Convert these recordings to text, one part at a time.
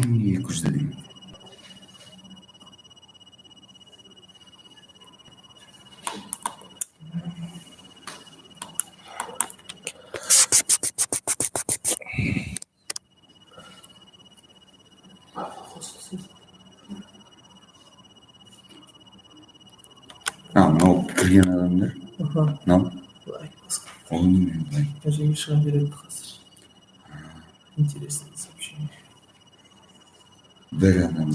1200 деген. А, мынау кірген адамдар. Аха. Мынау Былай басқа. Ол неме былай? Мына жерге шыға береді қазір. Интересное сообщение. Бір адам,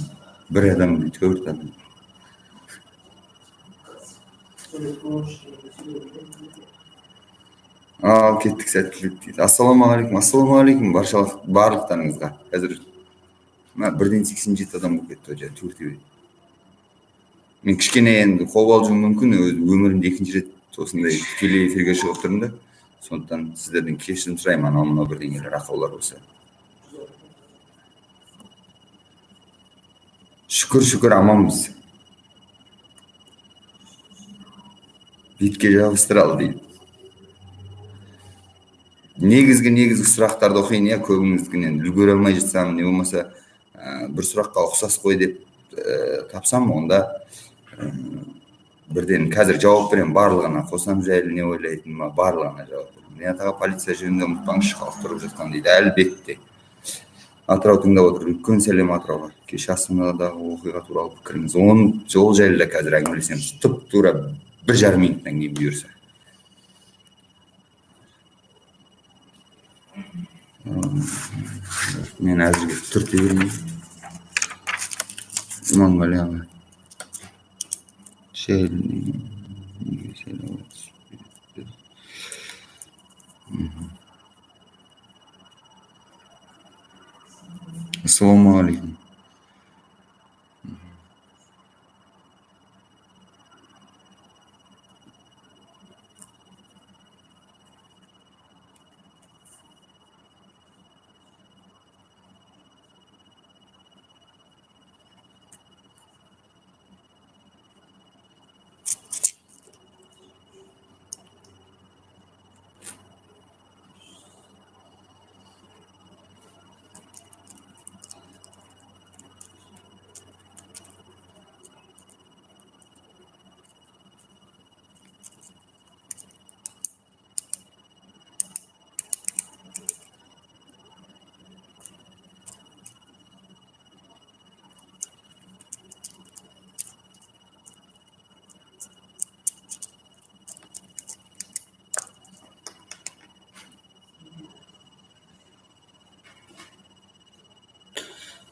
бір адам, төрт адам. Ал кеттік, сәттілік дейді. Ассалаумағалейкум, ассалаумағалейкум баршалық барлықтарыңызға. Қазір мына бірден 87 адам болып кетті ғой, жаңа төртеу. Мен кішкене енді қобалжуым мүмкін, өмірімде екінші рет осындай тікелей эфирге шығып тұрмын да. Сондықтан сіздерден кешірім сұраймын, анау мынау бірдеңелер ақаулар болса. Шүкір, шүкір, аманбыз. Бетке жабыстыра ал дейді. Негізгі сұрақтарды оқиын, иә, көбіңіздікінен үлгере алмай жатсам, не болмаса бір сұраққа ұқсас қой деп тапсам, онда бірден қазір жауап беремін барлығына. Қосам жайлы не ойлайтыныма барлығына жауап беремін. Ринат аға, полиция жөнінде ұмытпаңызшы, халық тұрып жатқан дейді. Әлбетте. Атырау тыңдап отыр. Үлкен сәлем Атырауға. Кеше Астанадағы оқиға туралы пікіріңіз. Оның жол жайлы да қазір әңгімелесеміз. Тұп тура 1,5 минуттан кейін бұйырса. Мен әзірге түрте берейін. Иманғали аға. Неге сайлауға түспеді? Ассалаумағалейкум.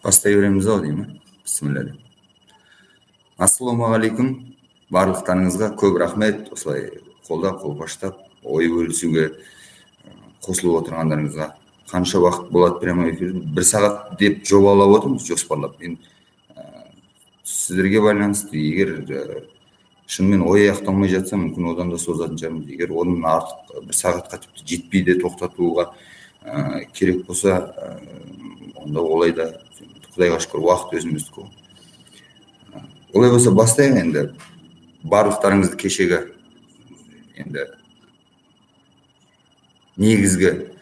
Бастай береміз ау деймін. Бісміллә деп. Ассалаумағалейкум барлықтарыңызға көп рахмет. Осылай қолдап, қолпаштап, ой бөлісуге қосылып отырғандарыңызға. Қанша уақыт болады прямой эфир? 1 сағат деп жобалап отырмыз, жоспарлап. Мен сіздерге байланысты, егер шынымен ой аяқталмай жатса, мүмкін одан да созатын шығармыз. Егер оның артық 1 сағатқа тіпті жетпей де тоқтатуға керек болса, онда олай да, Құдайға шүкір, уақыт өзіміздікі ғой. Олай болса бастайық енді. Барлықтарыңызды кешегі енді негізгі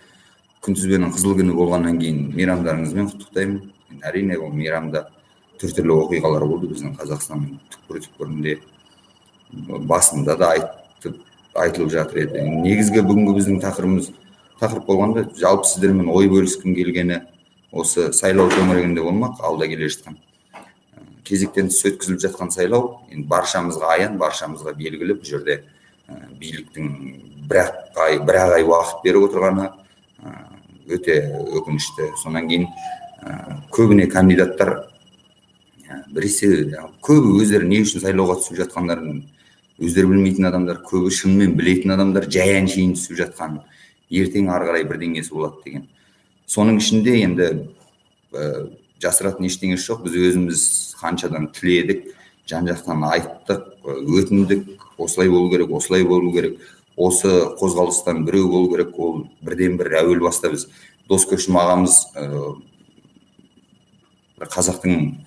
күнтізбенің қызыл күні болғаннан кейін мейрамдарыңызбен құттықтаймын. Енді әрине ол мейрамда түр-түрлі оқиғалар болды біздің Қазақстанның түкпір-түкпірінде, басында да айтылып жатыр еді. Негізгі бүгінгі біздің тақырып болғанда, жалпы сіздермен ой бөліскім келгені осы сайлау төңірегінде болмақ. Алда келе жатқан кезектен тыс өткізіліп жатқан сайлау енді баршамызға аян, баршамызға белгілі. Бұл жерде биліктің бір ай уақыт беріп отырғаны өте өкінішті. Сонан кейін көбіне кандидаттар біресе көбі өздері не үшін сайлауға түсіп жатқандарын өздері білмейтін адамдар, көбі шынымен білетін адамдар жай әншейін түсіп жатқан, ертең ары қарай бірдеңесі болады деген. Соның ішінде енді жасыратын ештеңесі жоқ. Біз өзіміз қаншадан тіледік, жан-жақтан айттық, өтіндік, осылай болу керек, осылай болу керек, осы қозғалыстан біреу болу керек. Ол бірден бір әуел баста біз Дос Көшім ағамыз бір қазақтың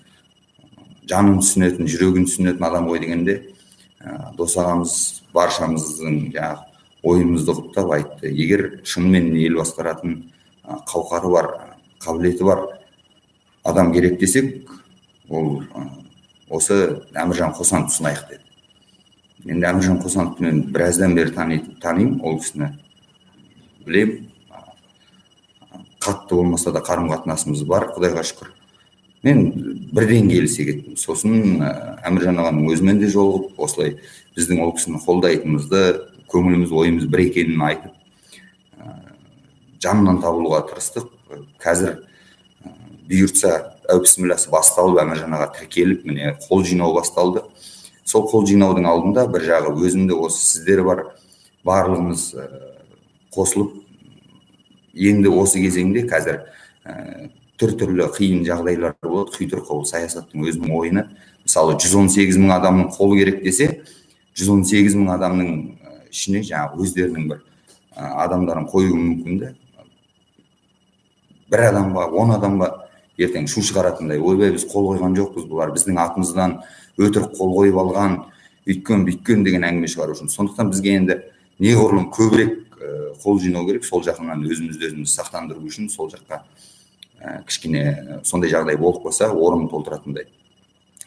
жанын түсінетін, жүрегін түсінетін адам ғой дегенде, Дос ағамыз баршамыздың жаңағы ойымызды құптап айтты. Егер шынымен ел басқаратын қауқары бар, қабілеті бар Адам керек десек, ол осы Әміржан Қосановты ұсынайық деді. Енді Әміржан Қосановты мен біраздан бері танимын, ол кісіні білем. Қатты болмаса да, қарым қатынасымыз бар, құдайға шүкір. Мен бірден келісе кеттім. Сосын Әміржан ағаның өзімен де жолығып, осылай біздің ол кісіні қолдайтынымызды, көңіліміз, ойымыз бір екенін айтып, жанынан табылуға тырыстық. Қазір бұйыртса, әу бісмілласы басталып, Әміржан аға тіркеліп, міне, қол жинау басталды. Сол қол жинаудың алдында бір жағы өзімде, осы сіздер бар, барлығымыз қосылып, енді осы кезеңде қазір түр түрлі қиын жағдайлар болады. Құйтырқы, ол саясаттың өзінің ойыны. Мысалы, 118 мың адамның қолы керек десе, 118 мың адамның ішіне жаңағы өздерінің бір адамдарын қоюы мүмкін де. Бір адам ба, 10 адам ба, ертең шу шығаратындай: «Ойбай, біз қол қойған жоқпыз, бұлар біздің атымыздан өтірік қол қойып алған», өйткен бүйткен деген әңгіме шығару үшін. Сондықтан бізге енді неғұрлым көбірек қол жинау керек, сол жағынан өзімізді өзіміз сақтандыру үшін, сол жаққа кішкене сондай жағдай болып қалса, орнын толтыратындай.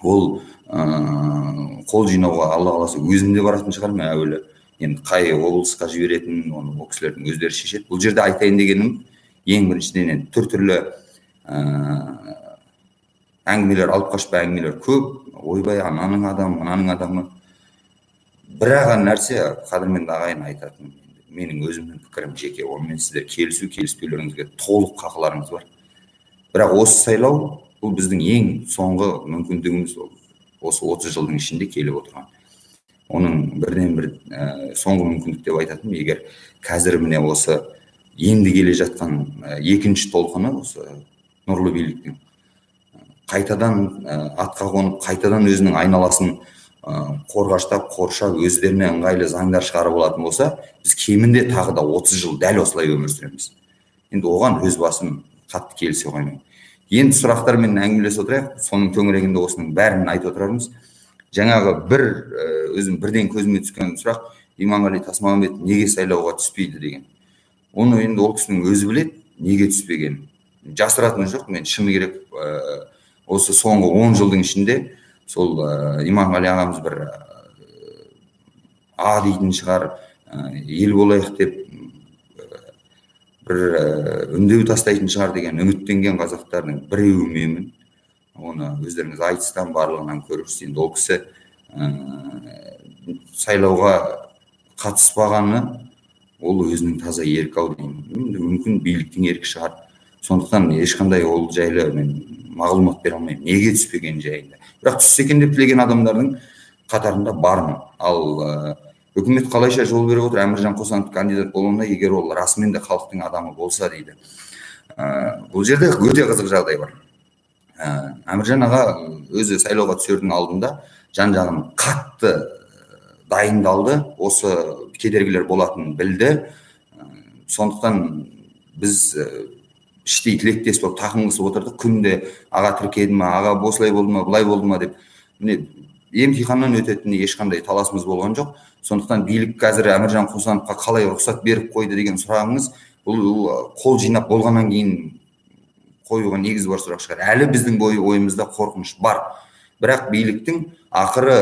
Ол қол жинауға, Алла қаласа, өзім де баратын шығармын әуелі. Енді қай облысқа жіберетінін, оны ол кісілердің өздері шешеді. Бұл жерде айтайын дегенім, ең біріншіден, енді түр түрлі әңгімелер, алып қашпа әңгімелер көп: ойбай, ананың адамы, мынаның адамы. Бір ақ нәрсе, қадірменді ағайын, айтатыным, менің өзімнің пікірім жеке, онымен сіздер келісу келіспеулеріңізге толық қақыларыңыз бар. Бірақ осы сайлау, бұл біздің ең соңғы мүмкіндігіміз, ол осы 30 жылдың ішінде келіп отырған оның бірден бір соңғы мүмкіндік деп айтатыным. Егер қазір, міне, осы енді келе жатқан екінші толқыны, осы нұрлы биліктің қайтадан атқа қонып, қайтадан өзінің айналасын қорғаштап, қоршап, өздеріне ыңғайлы заңдар шығарып алатын болса, біз кемінде тағы да 30 жыл дәл осылай өмір сүреміз. Енді оған өз басым қатты келісе қоймаймын. Енді сұрақтармен әңгімелесіп отырайық, соның төңірегінде осының бәрін айтып отырармыз. Жаңағы бір өзім бірден көзіме түскен сұрақ: Иманғали Тасмағамбетов неге сайлауға түспейді деген. Оны енді ол кісінің өзі біледі неге түспегенін, жасыратыны жоқ. Мен, шыны керек, осы соңғы 10 жылдың ішінде сол Иманғали ағамыз бір а дейтін шығар, ел болайық деп бір үндеу тастайтын шығар деген үміттенген қазақтардың біреуі менмін. Оны өздеріңіз айтыстан, барлығынан көріп. Енді ол кісі сайлауға қатыспағаны, ол өзінің таза еркі ау деймін. Енді мүмкін, биліктің еркі шығар. Сондықтан ешқандай ол жайлы мен мағлұмат бере алмаймын, неге түспегені жайында. Бірақ түссе екен деп тілеген адамдардың қатарында бармын. Ал үкімет қалайша жол беріп отыр Әміржан Қосанов кандидат болуына, егер ол расымен де халықтың адамы болса, дейді. Бұл жерде өте қызық жағдай бар. Әміржан аға өзі сайлауға түсердің алдында жан жағын қатты дайындалды, осы кедергілер болатынын білді. Сондықтан біз іштей тілектес болып, тақым қысып отырдық күнде: «Аға, тіркеді ма? Аға, осылай болды ма, былай болды ма?» – деп. Міне, емтиханнан өтетініне ешқандай таласымыз болған жоқ. Сондықтан билік қазір Әміржан Қосановқа қалай рұқсат беріп қойды деген сұрағыңыз, бұл қол жинап болғаннан кейін қоюға негіз бар сұрақ шығар. Әлі біздің ойымызда қорқыныш бар. Бірақ биліктің ақыры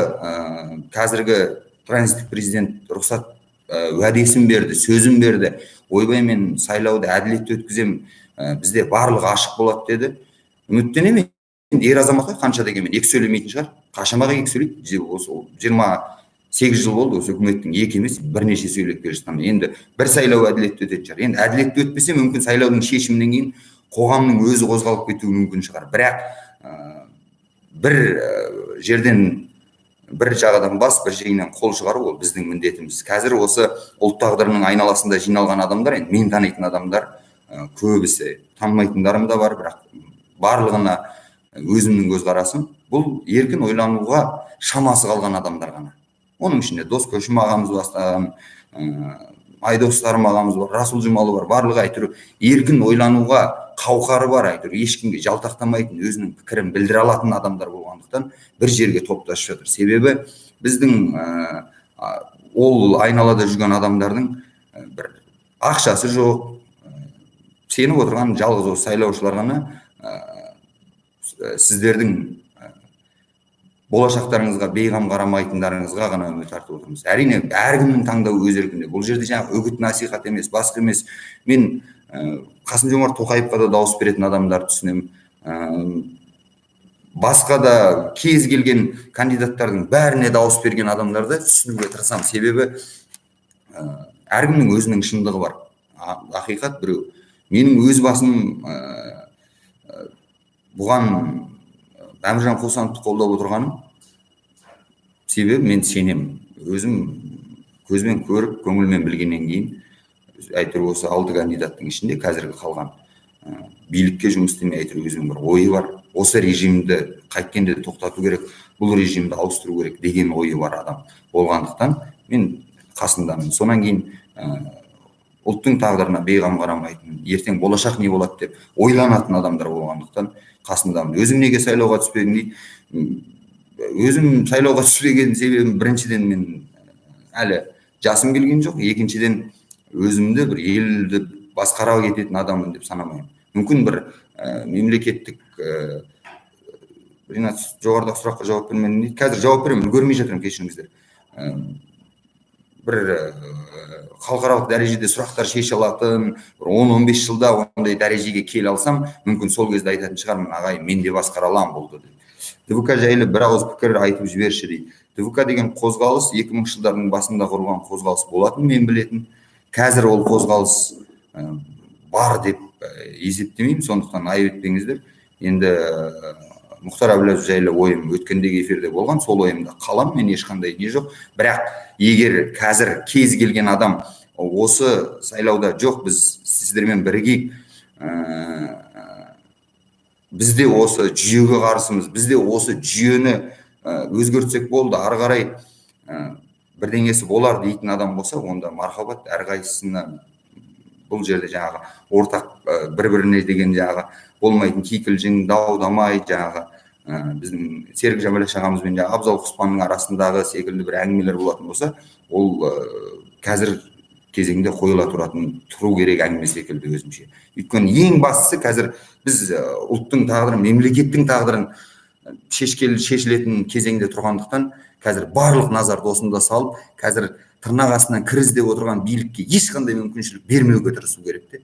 қазіргі транзиттік президент рұқсат, уәдесін берді, сөзін берді: «Ойбай, мен сайлауды әділетті өткіземін, бізде барлығы ашық болады», – деді. Үміттенемін. Енді ер азамат қой, қанша дегенмен екі сөйлемейтін шығар. Қашан екі сөйлейді? Осы 28 жыл болды осы үкіметтің екі емес, бірнеше сөйлеп келе жатқанына. Енді бір сайлау әділетті өтетін шығар. Енді әділетті өтпесе, мүмкін, сайлаудың шешімінен кейін қоғамның өзі қозғалып кетуі мүмкін шығар. Бірақ бір жерден, бір жағадан бас, бір жеңнен қол шығару, ол біздің міндетіміз. Қазір осы ұлт тағдырының айналасында жиналған адамдар, енді мен танитын адамдар көбісі, танымайтындарым да бар, бірақ барлығына өзімнің көзқарасым: бұл еркін ойлануға шамасы қалған адамдар ғана. Оның ішінде Дос Көшім ағамыз бастаған, Айдос Сарым ағамыз бар, Расул Жұмалы бар. Барлығы әйтеуір еркін ойлануға қауқары бар, әйтеуір ешкімге жалтақтамайтын, өзінің пікірін білдіре алатын адамдар болғандықтан, бір жерге топтасып жатыр. Себебі біздің ол айналада жүрген адамдардың бір ақшасы жоқ, сеніп отырған жалғыз осы сайлаушылар ғана. Сіздердің болашақтарыңызға бейғам қарамайтындарыңызға ғана үміт артып отырмыз. Әрине, әркімнің таңдауы өз еркінде. Бұл жерде жаңағы үгіт насихат емес, басқа емес. Мен Қасым Жомарт Тоқаевқа да дауыс беретін адамдарды түсінемін. Басқа да кез келген кандидаттардың бәріне дауыс берген адамдарды түсінуге тырысамын. Себебі әркімнің өзінің шындығы бар. Ақиқат біреу. Менің өз басым бұған Әміржан Қосановты қолдап отырғаным, себебі мен сенемін. Өзім көзбен көріп, көңілмен білгеннен кейін, әйтеуір осы алты кандидаттың ішінде қазіргі қалған билікке жұмыс істемей, әйтеуір өзінің бір ойы бар, осы режимді қайткенде де тоқтату керек, бұл режимді ауыстыру керек деген ойы бар адам болғандықтан, мен қасындамын. Сонан кейін ұлттың тағдырына бейғам қарамайтын, ертең болашақ не болады деп ойланатын адамдар болғандықтан, қасындамын. Өзім неге сайлауға түспедім дейді. Өзім сайлауға түспеген себебім: біріншіден, мен әлі жасым келген жоқ, екіншіден, өзімді бір елді басқара кететін адаммын деп санамаймын. Мүмкін, бір мемлекеттік Ринат, жоғарыдағы сұраққа жауап бермедім дейді. Қазір жауап беремін, үлгермей жатырмын, кешіріңіздер. Бір халықаралық дәрежеде сұрақтар шеше алатын, бір 10-15 жылда ондай дәрежеге келе алсам, мүмкін, сол кезде айтатын шығармын: «Ағай, мен де басқара аламын болды», – деп. ДВК жайлы бір ауыз пікір айтып жіберші дейді. ДВК деген қозғалыс 2000 жылдардың басында құрылған қозғалыс болатын, мен білетін. Қазір ол қозғалыс бар деп есептемеймін, сондықтан айып етпеңіздер. Енді Мұхтар Әблязов жайлы ойым өткендегі эфирде болған, сол ойымда қаламын мен, ешқандай не жоқ. Бірақ егер қазір кез келген адам осы сайлауда: «Жоқ, біз сіздермен бірігейік, біз де осы жүйеге қарсымыз, біз де осы жүйені өзгертсек болды, ары қарай бірдеңесі болар», – дейтін адам болса, онда мархабат әрқайсысына. Бұл жерде жаңағы ортақ бір біріне деген жаңағы болмайтын кикілжің, дау дамай, жаңағы біздің Серік Жәмәлеш ағамыз бен жаңағы Абзал Құспанның арасындағы секілді бір әңгімелер болатын болса, ол қазір кезеңде қойыла тұру керек әңгіме секілді өзімше. Өйткені ең бастысы, қазір біз ұлттың тағдырын, мемлекеттің тағдырын шешілетін кезеңде тұрғандықтан, қазір барлық назарды осында салып, қазір тырнақ астынан кір іздеп отырған билікке ешқандай мүмкіншілік бермеуге тырысу керек те.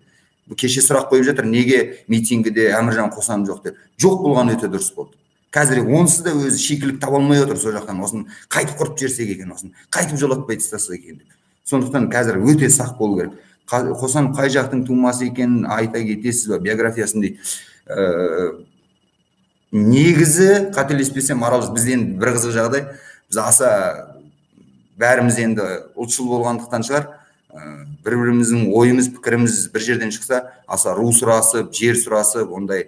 Кеше сұрақ қойып жатыр, неге митингіде Әміржан Қосанов жоқ деп. Жоқ болған өте дұрыс болды. Қазір онсыз да өзі шикілік таба алмай отыр сол жақтан, осыны қайтып құртып жіберсек екен, осыны қайтып жолатпай тастасақ екен деп. Сондықтан қазір өте сақ болу керек. Қосанов қай жақтың тумасы екенін айта кетесіз ба, биографиясын дейді. Негізі, қателеспесем, Арал. Бізде енді бір қызық жағдай, біз аса бәріміз енді ұлтшыл болғандықтан шығар, бір біріміздің ойымыз, пікіріміз бір жерден шықса, аса ру сұрасып, жер сұрасып ондай.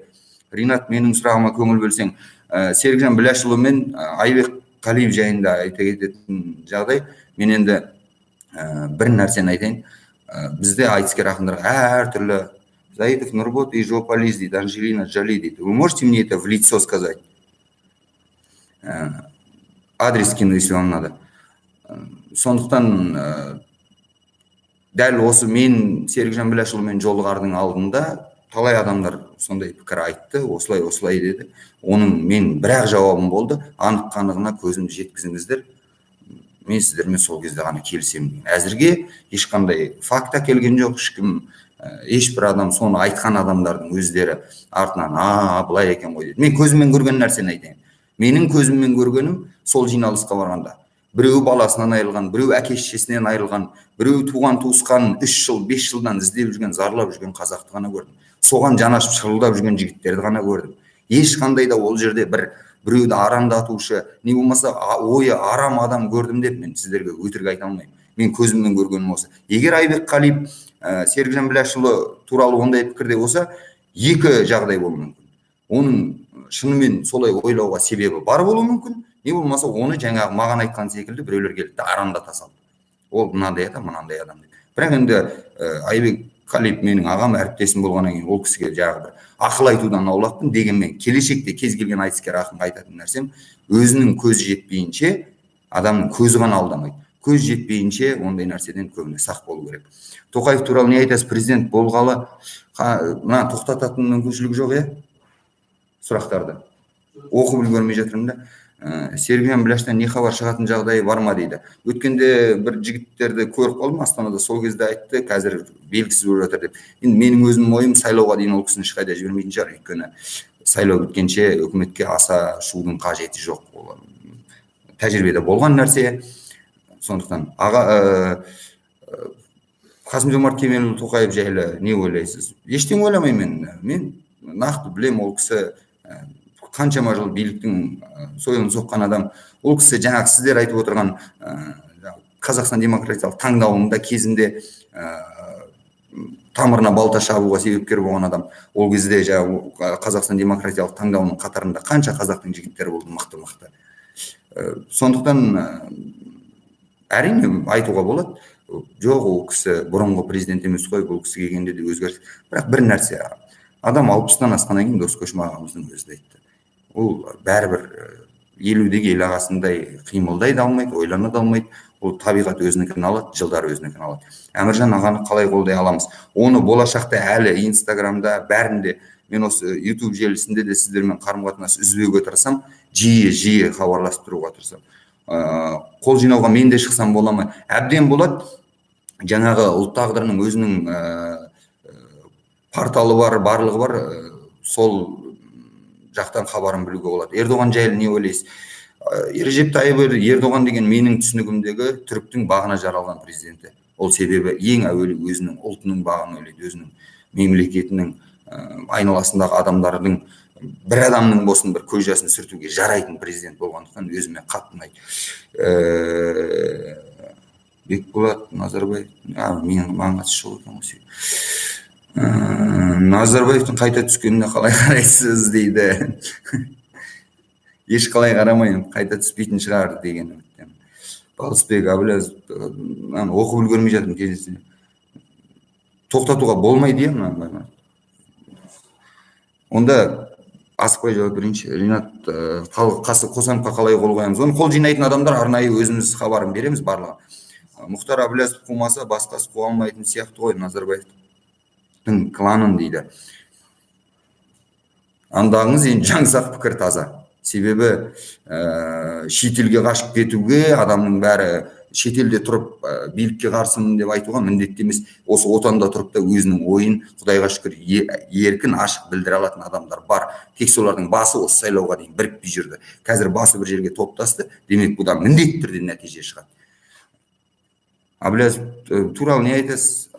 Ринат, менің сұрағыма көңіл бөлсең. Серікжан Біләшұлы мен Айбек Қалиев жайында айта кететін жағдай, мен енді бір нәрсені айтайын. Бізде айтыскер ақындарға әртүрлі. Заитов Нурбот и Жополиз дейді, Анджелина Джоли дейді. Вы можете мне это в лицо сказать? Адрес скину, если вам надо. Сондықтан дәл осы мен Серікжан Біләшұлымен жолығардың алдында талай адамдар сондай пікір айтты, осылай, осылай деді. Оның мен бір ақ жауабым болды: анық қанығына көзімді жеткізіңіздер, мен сіздермен сол кезде ғана келісемін. Әзірге ешқандай факт әкелген жоқ ешкім, ешбір адам. Соны айтқан адамдардың өздері артынан: «А, былай екен ғой», – деді. Мен көзіммен көрген нәрсені айтайын. Менің көзіммен көргенім, сол жиналысқа барғанда біреуі баласынан айырылған, біреуі әке шешесінен айырылған, біреуі туған туысқанын 3 жыл, 5 жылдан іздеп жүрген, зарлап жүрген қазақты ғана көрдім. Соған жанашып, шырылдап жүрген жігіттерді ғана көрдім. Ешқандай да ол жерде бір біреуді арандатушы, не болмаса ойы арам адам көрдім деп мен сіздерге өтірік айта алмаймын. Мен көзіммен көргенім осы. Егер Айбек Қалиев Серікжан Біләшұлы туралы ондай пікірде болса, екі жағдай болуы мүмкін: оның шынымен солай ойлауға себебі бар болуы мүмкін, не болмаса оны жаңағы маған айтқан секілді біреулер келді де арандата салды, ол мынандай адам, мынандай адам деп. Бірақ енді Айбек Қалиев менің ағам, әріптесім болғаннан кейін, ол кісіге жаңағы бір ақыл айтудан аулақпын. Дегенмен келешекте кез келген айтыскер ақынға айтатын нәрсем: өзінің көзі жетпейінше, адамның көзі ғана алдамайды, көз жетпейінше ондай нәрседен көбіне сақ болу керек. Тоқаев туралы не айтасыз, президент болғалы? Мына тоқтататын мүмкіншілік жоқ, иә, сұрақтарды. Оқып үлгермей жатырмын да. Сергей Бляштан не хабар, шығатын жағдайы бар ма дейді. Өткенде бір жігіттерді көріп қалдым Астанада, сол кезде айтты, қазір белгісіз болып жатыр деп. Енді менің өзімнің ойым, сайлауға дейін ол кісіні ешқайда жібермейтін шығар, өйткені сайлау біткенше үкіметке аса шудың қажеті жоқ, ол тәжірибеде болған нәрсе. Сондықтан аға, Қасым Жомарт Кемелұлы Тоқаев жайлы не ойлайсыз? Ештеңе ойламаймын мен. Мен нақты білемін, ол кісі қаншама жыл биліктің сойылын соққан адам. Ол кісі жаңағы сіздер айтып отырған Қазақстан демократиялық таңдауында кезінде тамырына балта шабуға себепкер болған адам. Ол кезде жаңағы Қазақстан демократиялық таңдауының қатарында қанша қазақтың жігіттері болды мықты мықты. Сондықтан әрине, айтуға болады, жоқ, ол кісі бұрынғы президент емес қой, бұл кісі келгенде де өзгеріс. Бірақ бір нәрсе, адам 60-тан асқаннан кейін, Дос Көшім ағамыздың өзі де айтты, ол бәрібір 50-дегі ел ағасындай қимылдай да алмайды, ойлана да алмайды. Ол табиғат өзінікін алады, жылдар өзінікін алады. Әміржан ағаны қалай қолдай аламыз? Оны болашақта әлі Инстаграмда бәрінде, мен осы Ютуб желісінде де сіздермен қарым қатынас үзбеуге тырысамын, жиі жиі хабарласып тұруға тырысамын. Қол жинауға мен де шықсам бола ма? Әбден болады. Жаңағы Ұлт тағдырының өзінің порталы бар, барлығы бар, сол жақтан хабарын білуге болады. Ердоған жайлы не ойлайсыз? Режеп Тайып Ердоған деген менің түсінігімдегі түріктің бағына жаралған президенті. Ол себебі ең әуелі өзінің ұлтының бағын ойлайды, өзінің мемлекетінің, айналасындағы адамдардың, бір адамның болсын бір көз жасын сүртуге жарайтын президент болғандықтан, өзіме қатты ұнайды. Бекболат Назарбаев, мен, маған қатысы жоқ екен ғой. Назарбаевтың қайта түскеніне қалай қарайсыз дейді. Ешқалай қарамаймын, қайта түспейтін шығар деген үміттемін. Балысбек Әблязов, мынаны оқып үлгермей жатырмын, кездесіне тоқтатуға болмайды, иә, мынаны. Онда асықпай жауап берейінші. Ринат Қосановқа қалай қол қоямыз? Оны қол жинайтын адамдар арнайы өзіміз хабарын береміз барлығын. Мұхтар Әблязов қумаса, басқасы қуа алмайтын сияқты ғой Назарбаевтың кланын дейді. Андағыңыз енді жаңсақ пікір таза. Себебі шетелге қашып кетуге адамның бәрі шетелде тұрып билікке қарсымын деп айтуға міндетті емес. Осы отанда тұрып та өзінің ойын, құдайға шүкір, еркін, ашық білдіре алатын адамдар бар. Тек солардың басы осы сайлауға дейін бірікпей жүрді. Қазір басы бір жерге топтасты, демек, бұдан міндетті түрде нәтиже шығады. Әблязов туралы не айтасыз?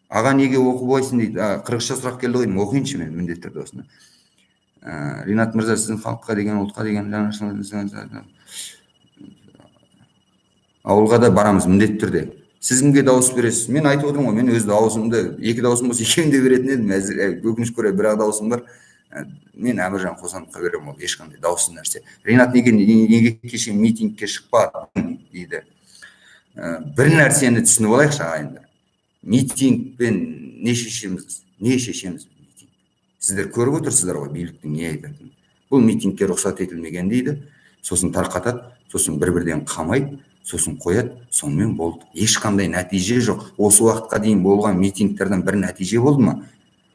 Аға, неге оқымайсың дейді. 40-ша сұрақ келді ғой деймін, оқиыншы мен міндетті түрде осыны. Ринат мырза, сіздің халыққа деген, ұлтқа деген жанашырлығыңыз. Ауылға да барамыз міндетті түрде. Сіз кімге дауыс бересіз? Мен айтып отырмын ғой, мен өз дауысымды, екі дауысым болса, екеуін де беретін едім. Әзір, өкінішке орай, бір ақ дауысым бар. Мен Әміржан Қосановқа беремін, ол ешқандай дауыссыз нәрсе. Ринат неге кеше митингке шықпадың дейді. Бір нәрсені түсініп алайықшы, ағайындар. Митингпен не шешеміз? Не шешеміз митинг? Сіздер көріп отырсыздар ғой биліктің не айтатынын. Бұл митингке рұқсат етілмеген дейді, сосын тарқатады, сосын бір бірден қамайды, сосын қояды, сонымен болды. Ешқандай нәтиже жоқ. Осы уақытқа дейін болған митингтерден бір нәтиже болды ма?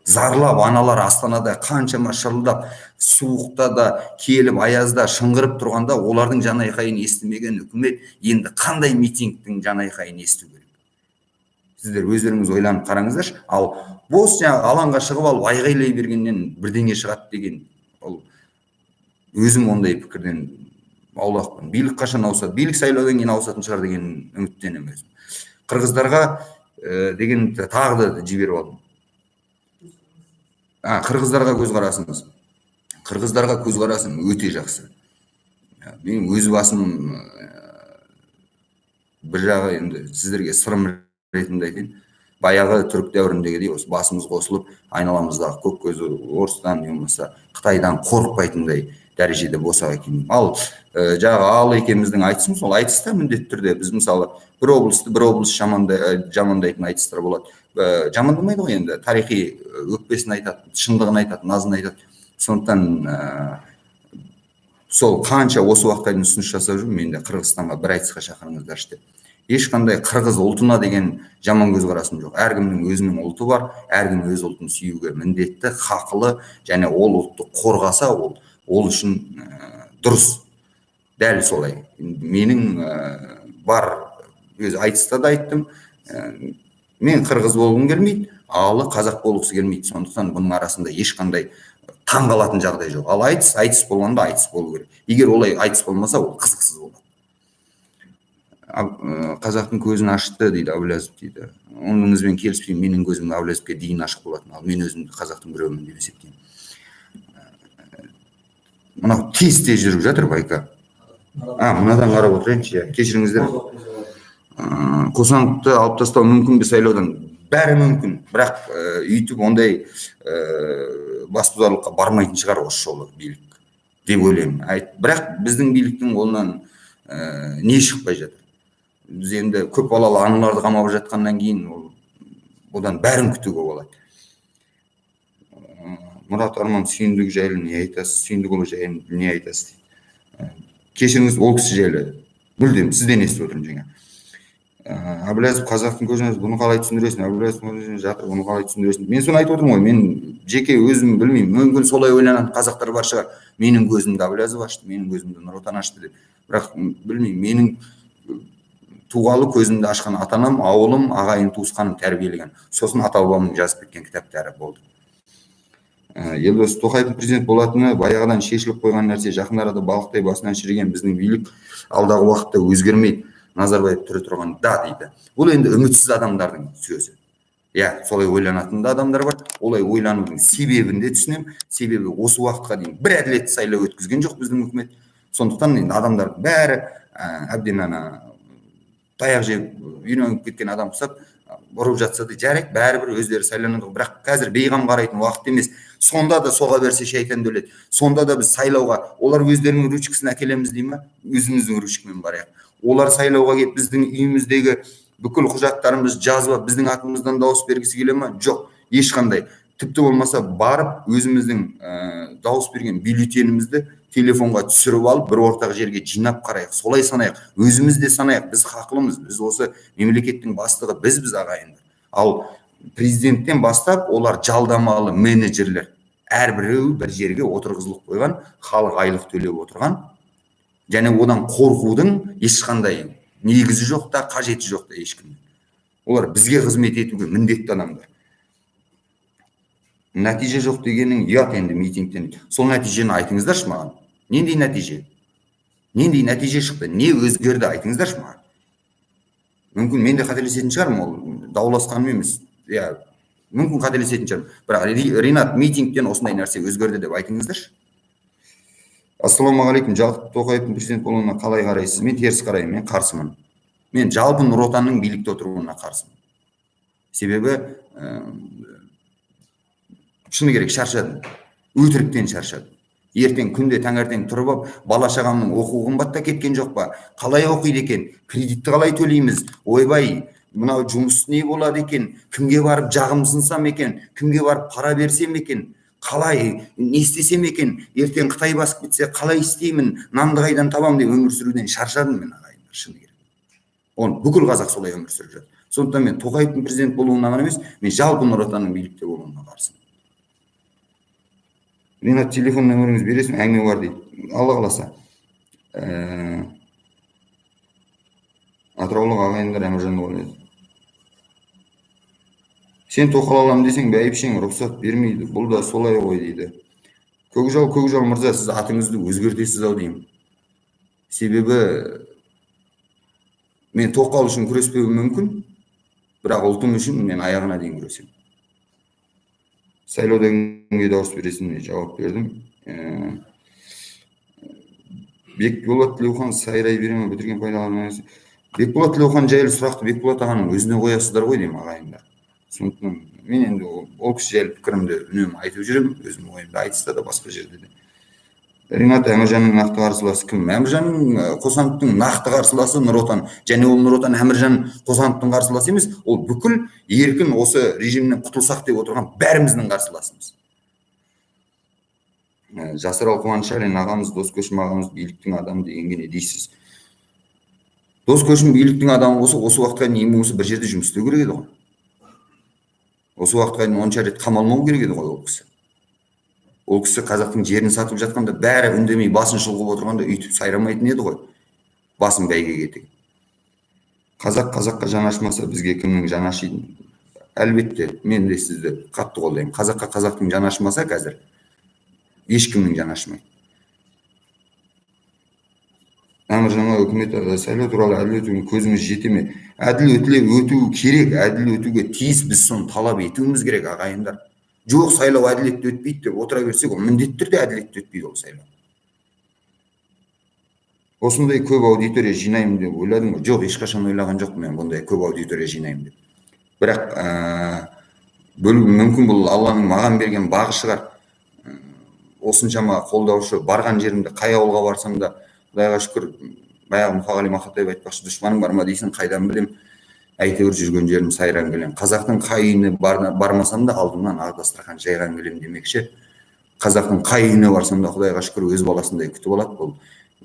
Зарлап аналар Астанада қаншама шырылдап, суықта да келіп, аязда шыңғырып тұрғанда, олардың жанайқайын естімеген үкімет енді қандай митингтің жанайқайын есту керек? Сіздер өздеріңіз ойланып қараңыздаршы. Ал бос жаңағы алаңға шығып алып айғайлай бергеннен бірдеңе шығады деген, ол өзім ондай пікірден аулақпын. Билік қашан ауысады? Билік сайлаудан кейін ауысатын шығар деген үміттенемін өзім. Қырғыздарға деген тағы да жіберіп алдым. Қырғыздарға көзқарасыңыз? Қырғыздарға көзқарасым өте жақсы. Менің өз басым, бір жағы енді сіздерге сырым ретінде айтайын, баяғы түрік дәуіріндегідей осы басымыз қосылып, айналамыздағы көк көзі орыстан не болмаса қытайдан қорықпайтындай дәрежеде болсақ екен. Ал жаңағы ал екеуміздің айтысымыз, ол айтыста міндетті түрде біз, мысалы, бір облысты бір облыс жамандайтын айтыстар болады. Жамандамайды ғой енді, тарихи өкпесін айтады, шындығын айтады, назын айтады. Сондықтан сол қанша осы уақытқа дейін ұсыныс жасап жүрмін мен де, Қырғызстанға бір айтысқа шақырыңыздаршы деп. Ешқандай қырғыз ұлтына деген жаман көзқарасым жоқ. Әркімнің өзінің ұлты бар, әркім өз ұлтын сүюге міндетті, хақылы, және ол ұлтты қорғаса, ол үшін дұрыс. Дәл солай. Менің бар өз айтыста да айттым, мен қырғыз болғым келмейді, алы қазақ болғысы келмейді. Сондықтан бұның арасында ешқандай таң қалатын жағдай жоқ. Ал айтыс айтыс болғанда айтыс болу керек. Егер олай айтыс болмаса, ол қызықсыз болады. Қазақтың көзін ашты дейді Әблязов дейді. Оныңызбен келіспеймін, менің көзім Әблязовке дейін ашық болатын, ал мен өзімді қазақтың біреуімін деп есептеймін. Мынау тез тез жүріп жатыр, байка. Мынадан қарап отырайыншы, иә, кешіріңіздер. Қосановты алып тастау мүмкін бе сайлаудан? Бәрі мүмкін, бірақ өйтіп ондай басбұзарлыққа бармайтын шығар осы жолы билік деп ойлаймын. Бірақ біздің биліктің қолынан не шықпай жатыр. Біз енді көп балалы аналарды қамап жатқаннан кейін ол одан бәрін күтуге болады. Мұрат Арман Сүйіндік жайлы не айтасыз? Сүйіндікұлы жайлы не айтасыз дейді. Кешіріңіз, ол кісі жайлы мүлдем сізден естіп отырмын жаңа. Әблязов қазақтың көзін, бұны қалай түсіндіресің? Әблязов жатыр, бұны қалай түсіндіресің? Мен соны айтып отырмын ғой. Мен жеке өзім білмеймін, мүмкін, солай ойланатын қазақтар бар шығар, менің көзімді Әблязов ашты, менің көзімді Нұр Отан ашты деп. Бірақ білмеймін, менің туғалы көзімді ашқан ата анам, ауылым, ағайын туысқаным тәрбиелеген, сосын ата бабамның жазып кеткен кітаптары болды. Елдос, Тоқаевтың президент болатыны баяғыдан шешіліп қойған нәрсе. Жақын арада балықтай басынан шіріген біздің билік алдағы уақытта өзгермейді, Назарбаев тірі тұрғанда дейді. Бұл енді үмітсіз адамдардың сөзі. Иә, солай ойланатын да адамдар бар. Олай ойланудың себебін де түсінемін. Себебі осы уақытқа дейін бір әділетті сайлау өткізген жоқ біздің үкімет. Сондықтан енді адамдардың бәрі әбден ана таяқ жеп үйреніп кеткен адам ұқсап ұрып жатса да, жарайды, бәрібір өздері сайланады ғой. Бірақ қазір бейғам қарайтын уақыт емес. Сонда да соға берсе, шайтан өледі. Сонда да біз сайлауға, олар өздерінің ручкасын әкелеміз дей ма, өзіміздің ручкамен барайық. Олар сайлауға келіп, біздің үйіміздегі бүкіл құжаттарымызды жазып алып, біздің атымыздан дауыс бергісі келе ма? Жоқ, ешқандай. Тіпті болмаса барып өзіміздің дауыс берген бюллетенімізді телефонға түсіріп алып, бір ортақ жерге жинап қарайық, солай санайық, өзіміз де санайық. Біз хақылымыз, біз осы мемлекеттің бастығы бізбіз, ағайындар. Ал президенттен бастап олар жалдамалы менеджерлер, әрбіреуі бір жерге отырғызылып қойған, халық айлық төлеп отырған. Және одан қорқудың ешқандай негізі жоқ та, қажеті жоқ та ешкімнің. Олар бізге қызмет етуге міндетті адамдар. Нәтиже жоқ дегенің ұят енді митингтен. Сол нәтижені айтыңыздаршы маған. Нендей нәтиже, нендей нәтиже шықты, не өзгерді, айтыңыздаршы маған. Мүмкін, мен де қателесетін шығармын, ол дауласқаным емес, иә, мүмкін, қателесетін шығармын. Бірақ Ринат, митингтен осындай нәрсе өзгерді деп айтыңыздаршы. Ассалаумағалейкум! Жалпы Тоқаевтың президент болуына қалай қарайсыз? Мен теріс қараймын, мен қарсымын. Мен жалпы Нұр Отанның билікте отыруына қарсымын. Себебі шыны керек, шаршадым, өтіріктен шаршадым. Ертең күнде таңертең тұрып алып, бала шағамның оқуы қымбаттап кеткен жоқ па, қалай оқиды екен, кредитті қалай төлейміз, ойбай, мынау жұмыс не болады екен, кімге барып жағымсынсам екен, кімге барып пара берсем екен, қалай не істесем екен, ертең Қытай басып кетсе, қалай істеймін, нанды қайдан табамын деп өмір сүруден шаршадым мен, ағайындар, шыны керек. Оны бүкіл қазақ солай өмір сүріп жатыр. Сондықтан мен Тоқаевтың президент болуына ғана емес, мен жалпы Нұр Отанның билікте болуына қарсымын. Ринат, телефон нөміріңізді бересің, әңгіме бар дейді. Алла қаласа. Атыраулық ағайындар Әміржанды ойлайды. Сен тоқал аламын десең, бәйбішең рұқсат бермейді. Бұл да солай ғой дейді. Көкжал, Көкжал мырза, сіз атыңызды өзгертесіз ау деймін. Себебі мен тоқал үшін күреспеуім мүмкін, бірақ ұлтым үшін мен аяғына дейін күресемін. Сайлауда кімге дауыс бересің? Мен жауап бердім. Бекболат Тілеухан сайрай бере ме, бітірген пайдаланған. Бекболат Тілеухан жайлы сұрақты Бекболат ағаның өзіне қоясыздар ғой деймін, ағайындар. Сондықтан мен енді ол кісі жайлы пікірімді үнемі айтып жүремін, өзімнің ойымды айтыста да, басқа жерде де. Ринат, Әміржанның нақты қарсыласы кім? Әміржан Қосановтың нақты қарсыласы Нұр Отан. Және ол Нұр Отан Әміржан Қосановтың қарсыласы емес, ол бүкіл еркін осы режимнен құтылсақ деп отырған бәріміздің қарсыласымыз. Жасырал Қуанышалин ағамыз, Дос Көшім ағамыз биліктің адамы дегенге не дейсіз? Дос Көшім биліктің адамы болса, осы уақытқа дейін ең болмаса бір жерде жұмыс істеу керек еді ғой. Осы уақытқа дейін онша рет қамалмау керек еді ғой ол кісі. Ол кісі қазақтың жерін сатып жатқанда бәрі үндемей басын шұлғып отырғанда өйтіп сайрамайтын еді ғой. Басын бәйгеге тігіп. Қазақ қазаққа жанашмаса, бізге кімнің жаны ашиды? Әлбетте, мен де сізді қатты қолдаймын. Қазаққа қазақтың жаны ашымаса, қазір ешкімнің жаны ашымайды. Әмір жаңа үкімет сайлау туралы әділ өтуіне көзіміз жете ме? Әділ өту керек, әділ өтуге тиіс, біз соны талап етуіміз керек, ағайындар. Жоқ, сайлау әділетті өтпейді деп отыра берсек, ол міндетті түрде әділетті өтпейді ол сайлау. Осындай көп аудитория жинаймын деп ойладым ғой? Жоқ, ешқашан ойлаған жоқпын мен бұндай көп аудитория жинаймын деп. Бірақ мүмкін бұл Алланың маған берген бағы шығар. Осыншама қолдаушы, барған жерімде, қай ауылға барсам да, Құдайға шүкір, баяғы Мұқағали Мақатаев айтпақшы, дұшпаның бар ма дейсің, қайдан білем, әйтеуір жүрген жерім сайран келем. Қазақтың қай үйіне бармасам да, алдымнан ақ дастархан жайған келем демекші, қазақтың қай үйіне барсам да, Құдайға шүкір, өз баласындай күтіп алады. Бұл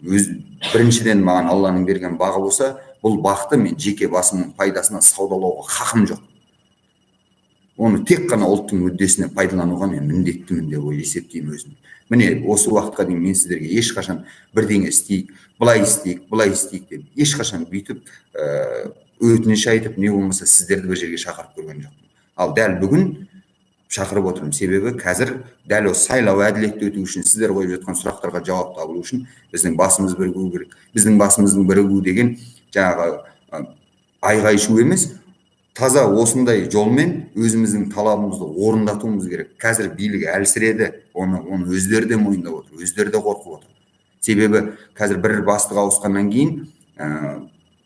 өз біріншіден маған Алланың берген бағы болса, бұл бақты мен жеке басымның пайдасына саудалауға хақым жоқ. Оны тек қана ұлттың мүддесіне пайдалануға мен міндеттімін деп есептеймін өзім. Міне, осы уақытқа дейін мен сіздерге ешқашан бірдеңе істейік, былай істейік, былай істейік деп ешқашан бүйтіп өтініш айтып, не болмаса сіздерді бір жерге шақырып көрген жоқпын. Ал дәл бүгін шақырып отырмын. Себебі қазір дәл осы сайлау әділетті өту үшін, сіздер қойып жатқан сұрақтарға жауап табылу үшін біздің басымыз бірігу керек. Біздің басымыздың бірігуі деген жаңағы айғай шу емес, таза осындай жолмен өзіміздің талабымызды орындатуымыз керек. Қазір билік әлсіреді, оны өздері де мойындап отыр, өздері де қорқып отыр. Себебі қазір бір бастық ауысқаннан кейін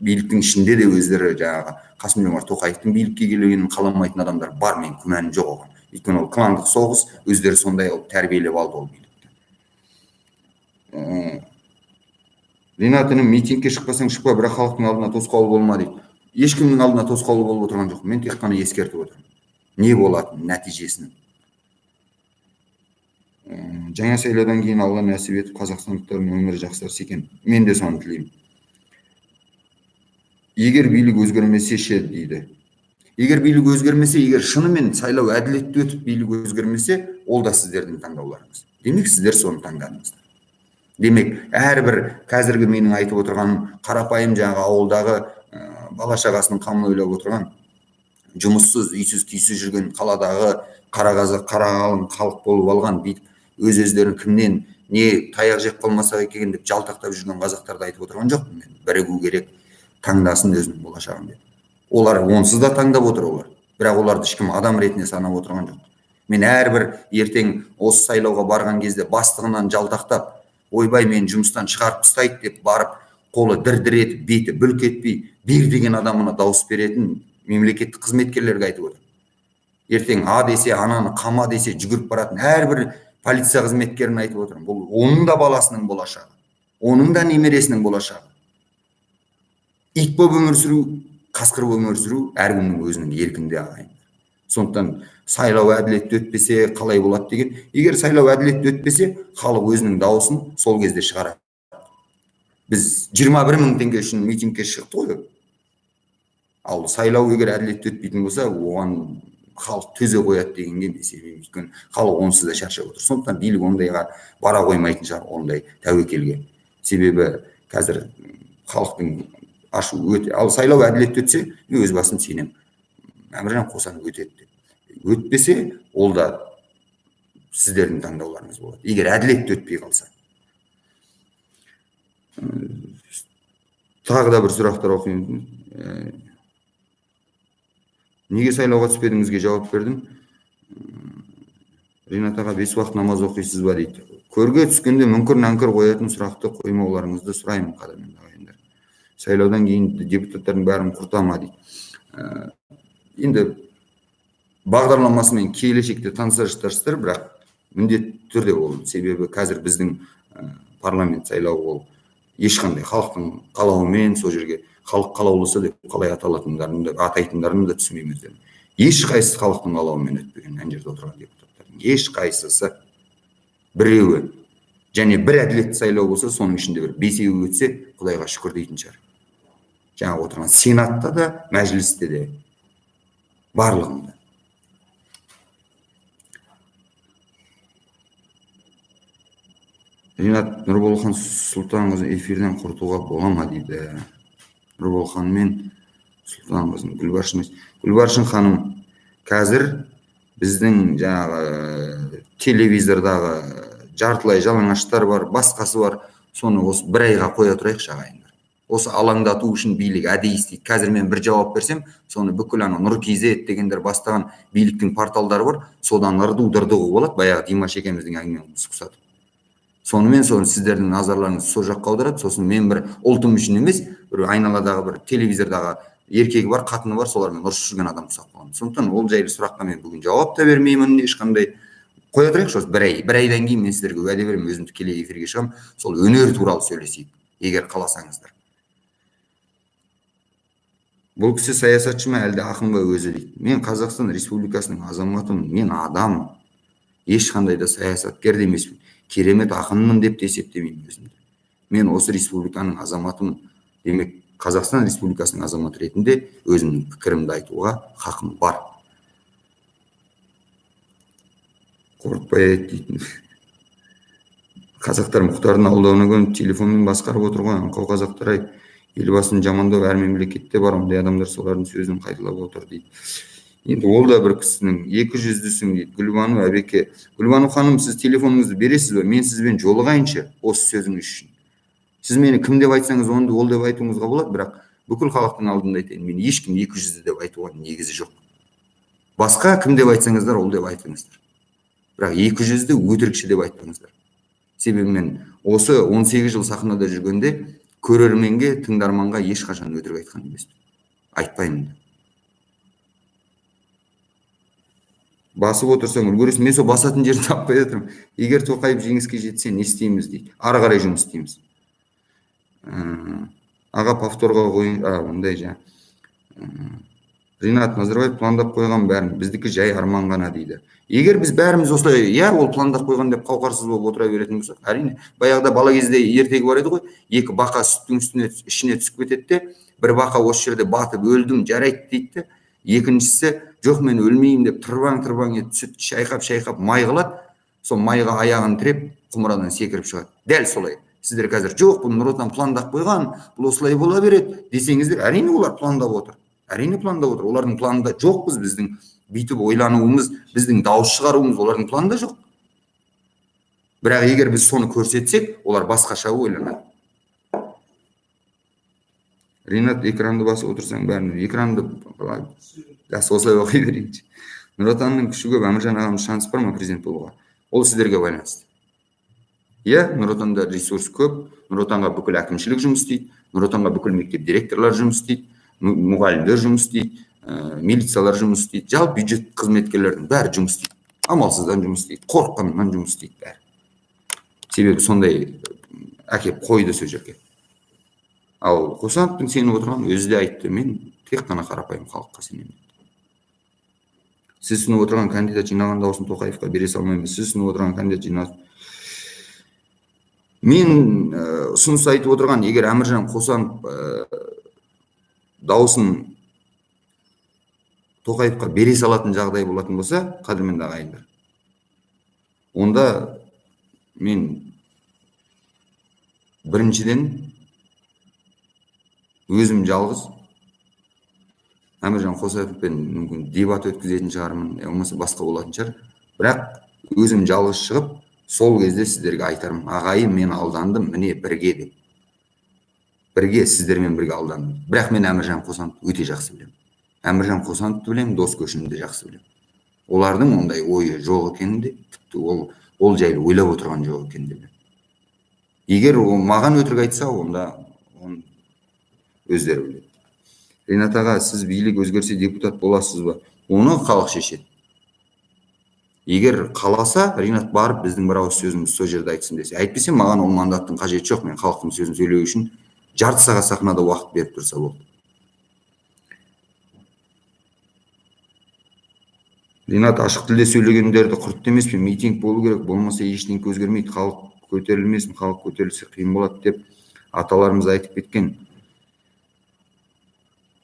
биліктің ішінде де өздері жаңағы Қасым Жомарт Тоқаевтың билікке келгенін қаламайтын адамдар бар, мен күмәнім жоқ оған. Өйткені ол кландық соғыс, өздері сондай қылып тәрбиелеп алды ол билікті. Ринат інім, митингке шықпасаң шықпа, бірақ халықтың алдына тосқауыл болма дейді. Ешкімнің алдына тосқауыл болып отырған жоқпын, мен тек қана ескертіп отырмын не болатынын, нәтижесінің. Жаңа сайлаудан кейін Алла нәсіп етіп, қазақстандықтардың өмірі жақсарса екен, мен де соны тілеймін. Егер билік өзгермесе ше дейді. Егер билік өзгермесе, егер шынымен сайлау әділетті өтіп, билік өзгермесе, ол да сіздердің таңдауларыңыз. Демек, сіздер соны таңдадыңыздар. Демек, әрбір қазіргі менің айтып отырғаным қарапайым жаңағы ауылдағы бала шағасының қамын ойлап отырған, жұмыссыз, үйсіз, күйсіз жүрген, қаладағы қара қазақ, қара қалың халық болып алған, бүйтіп өз өздерін кімнен не таяқ жеп қалмаса екен деп жалтақтап жүрген қазақтарды айтып отырған жоқпын мен. Бірігу керек, таңдасын өзінің болашағын деп. Олар онсыз да таңдап отыр олар. Бірақ оларды ешкім адам ретінде санап отырған жоқ. Мен әрбір ертең осы сайлауға барған кезде бастығынан жалтақтап, ойбай, мені жұмыстан шығарып тастайды деп барып, қолы дір дір етіп, беті бүлк етпей, бер деген адамына дауыс беретін мемлекеттік қызметкерлерге айтып отырмын. Ертең а десе, ананы қама десе, жүгіріп баратын әрбір полиция қызметкерін айтып отырмын. Бұл оның да баласының болашағы, оның да немересінің болашағы. Ит болып өмір сүру, қасқыр болып өмір сүру әркімнің өзінің еркінде, ағайындар. Сондықтан сайлау әділетті өтпесе қалай болады деген, егер сайлау әділетті өтпесе, халық өзінің дауысын сол кезде шығарады. Біз 21 мың теңге үшін митингке шықтық қой. Ал сайлау егер әділетті өтпейтін болса, оған халық төзе қояды дегенге мен сенбеймін. Өйткені халық онсыз да шаршап отыр. Сондықтан билік ондайға бара қоймайтын шығар, ондай тәуекелге. Себебі қазір халықтың ашуы өте. Ал сайлау әділетті өтсе, мен өз басым сенемін, Әміржан Қосанов өтеді деп. Өтпесе, ол да сіздердің таңдауларыңыз болады, егер әділетті өтпей қалса. Тағы да бір сұрақтар оқимын. Неге сайлауға түспедіңізге жауап бердім. Ринат аға, 5 уақыт намаз оқисыз ба дейді. Көрге түскенде мүңкір нәңкір қоятын сұрақты қоймауларыңызды сұраймын, қадірменді ағайындар. Сайлаудан кейін депутаттардың бәрін құрта ма дейді. Енді бағдарламасымен келешекте таныса жатарсыздар, бірақ міндетті түрде ол, себебі қазір біздің парламент сайлауы ол ешқандай халықтың қалауымен, сол жерге халық қалаулысы деп қалай аталатындарын да, атайтындарын да түсінбеймін өздерін. Ешқайсысы халықтың қалауымен өтпеген ана жерде отырған депутаттардың ешқайсысы. Біреуі және бір әділетті сайлау болса, соның ішінде бір бесеуі өтсе, Құдайға шүкір дейтін шығар. Жаңа отырған сенатта да, мәжілісте де, барлығында. Ринат, Нұрболхан Сұлтанқызын эфирден құртуға бола ма дейді. Нұрболхан мен Сұлтанқызын, Гүлбаршын. Гүлбаршын ханым, қазір біздің жаңағы телевизордағы жартылай жалаңаштар бар, басқасы бар, соны осы бір айға қоя тұрайықшы, ағайындар. Осы алаңдату үшін билік әдейі істейді. Қазір мен бір жауап берсем, соны бүкіл ана Нұр KZ дегендер бастаған биліктің порталдары бар, содан ырду дырдығы болады, баяғы Димаш екеуміздің әңгімеміз ұқсатып. Сонымен соны сіздердің назарларыңыз сол жаққа аударады. Сосын мен бір ұлтым үшін емес, бір айналадағы бір телевизордағы еркегі бар, қатыны бар, солармен ұрысып жүрген адам ұқсап қаламын. Сондықтан ол жайлы сұраққа мен бүгін жауап та бермеймін ешқандай. Қоя тұрайықшы осы бір ай. Бір айдан кейін мен сіздерге уәде беремін, өзім тікелей эфирге шығамын, сол өнер туралы сөйлесейік, егер қаласаңыздар. Бұл кісі саясатшы ма, әлде ақын ба өзі дейді. Мен Қазақстан Республикасының азаматымын, мен адам, ешқандай да саясаткер де емеспін. Керемет ақынмын деп те есептемеймін өзімді. Мен осы республиканың азаматымын. Демек, Қазақстан Республикасының азаматы ретінде өзімнің пікірімді айтуға хақым бар. Қорықпай айт дейтін. Қазақтар Мұхтардың алдауына көніп телефонмен басқарып отыр ғой, аңқау қазақтар ай. Елбасын жамандау әр мемлекетте бар, ондай адамдар солардың сөзін қайталап отыр дейді. Енді ол да бір кісінің екі жүздісің дейді. Гүлбану әбеке. Гүлбану ханым, сіз телефоныңызды бересіз бе? Мен сізбен жолығайыншы осы сөзіңіз үшін. Сіз мені кім деп айтсаңыз, оны ол деп айтуыңызға болады, бірақ бүкіл халықтың алдында айтайын, мен ешкім екі жүзді деп айтуға негізі жоқ. Басқа кім деп айтсаңыздар, ол деп айтыңыздар. Бірақ екі жүзді өтірікші деп айтпаңыздар. Себебі мен осы 18 жыл сахнада жүргенде көрерменге, тыңдарманға ешқашан өтірік айтқан емеспін. Айтпаймын да. Басып отырсаң үлгересің. Мен сол басатын жерді таппай жатырмын. Егер Тоқаев жеңіске жетсе, не істейміз дейді. Ары қарай жұмыс істейміз. Аға повторға қойын, ондай жаңа. Ринат, Назарбаев пландап қойған бәрін, біздікі жай арман ғана дейді. Егер біз бәріміз осылай, иә, ол пландап қойған деп қауқарсыз болып отыра беретін болсақ, әрине, баяғыда бала кезде ертегі бар еді ғой, екі бақа сүттің үстіне, ішіне түсіп кетеді де, бір бақа осы жерде батып өлдім, жарайды дейді де, екіншісі жоқ мен өлмеймін деп тырбаң-тырбаң етіп сүт шайқап-шайқап май қылады, сол майға аяғын тіреп құмырадан секіріп шығады. Дәл солай. Сіздер қазір жоқ, бұл Нұр Отан пландап қойған, бұл осылай бола береді десеңіздер, әрине олар пландап отыр. Әрине пландап отыр. Олардың планында жоқпыз, біздің бүйтіп ойлануымыз, біздің дауыс шығаруымыз олардың планында жоқ. Бірақ егер біз соны көрсетсек, олар басқаша ойланады. Ринат, экранды басып отырсаң бәрін, экранды жақсы осылай оқи берейінші. Нұр Отанның күші көп, Әміржан ағамыз шанс бар ма президент болуға? Ол сіздерге байланысты. Иә, Нұр Отанда ресурс көп, Нұр Отанға бүкіл әкімшілік жұмыс істейді, Нұр Отанға бүкіл мектеп директорлары жұмыс істейді, мұғалімдер жұмыс істейді, милициялар жұмыс істейді, жалпы бюджет қызметкерлерінің бәрі жұмыс істейді. Амалсыздан жұмыс істейді, қорыққаннан жұмыс істейді бәрі. Себебі сондай әкеп қойды сол жерге. Ал Қосановтың сеніп отырған өзі де айтты, мен тек қана қарапайым халыққа сенемін. Сіз ұсынып отырған кандидат жинаған дауысын Тоқаевқа бере салмаймыз. Сіз ұсынып отырған кандидат жинаған. Мен ұсыныс айтып отырған, егер Әміржан Қосанов дауысын Тоқаевқа бере салатын жағдай болатын болса, қадірменді ағайындар, онда мен біріншіден өзім жалғыз Әміржан Қосановпен мүмкін дебат өткізетін шығармын, болмаса басқа болатын шығар. Бірақ өзім жалғыз шығып, сол кезде сіздерге айтармын, ағайын, мен алдандым, міне бірге деп. Бірге, сіздермен бірге алдандым. Бірақ мен Әміржан Қосановты өте жақсы білемін. Әміржан Қосановты білемін, Дос Көшімді жақсы білемін. Олардың ондай ойы жоқ екенін де, тіпті ол жайлы ойлап отырған жоқ екенін де білемін. Егер ол маған өтірік айтса, онда оны өздері біледі. Ринат аға, сіз билік өзгерсе депутат боласыз ба? Оны халық шешеді. Егер қаласа, Ринат барып біздің бір ауыз сөзімізді сол жерде айтсын десе. Әйтпесе маған ол мандаттың қажеті жоқ. Мен халықтың сөзін сөйлеу үшін жарты сағат сахнада уақыт беріп тұрса болды. Ринат, ашық тілде сөйлегендерді құртты емес пе? Митинг болу керек, болмаса ештеңе өзгермейді. Халық көтерілмесін, халық көтерілсе қиын болады деп аталарымыз айтып кеткен.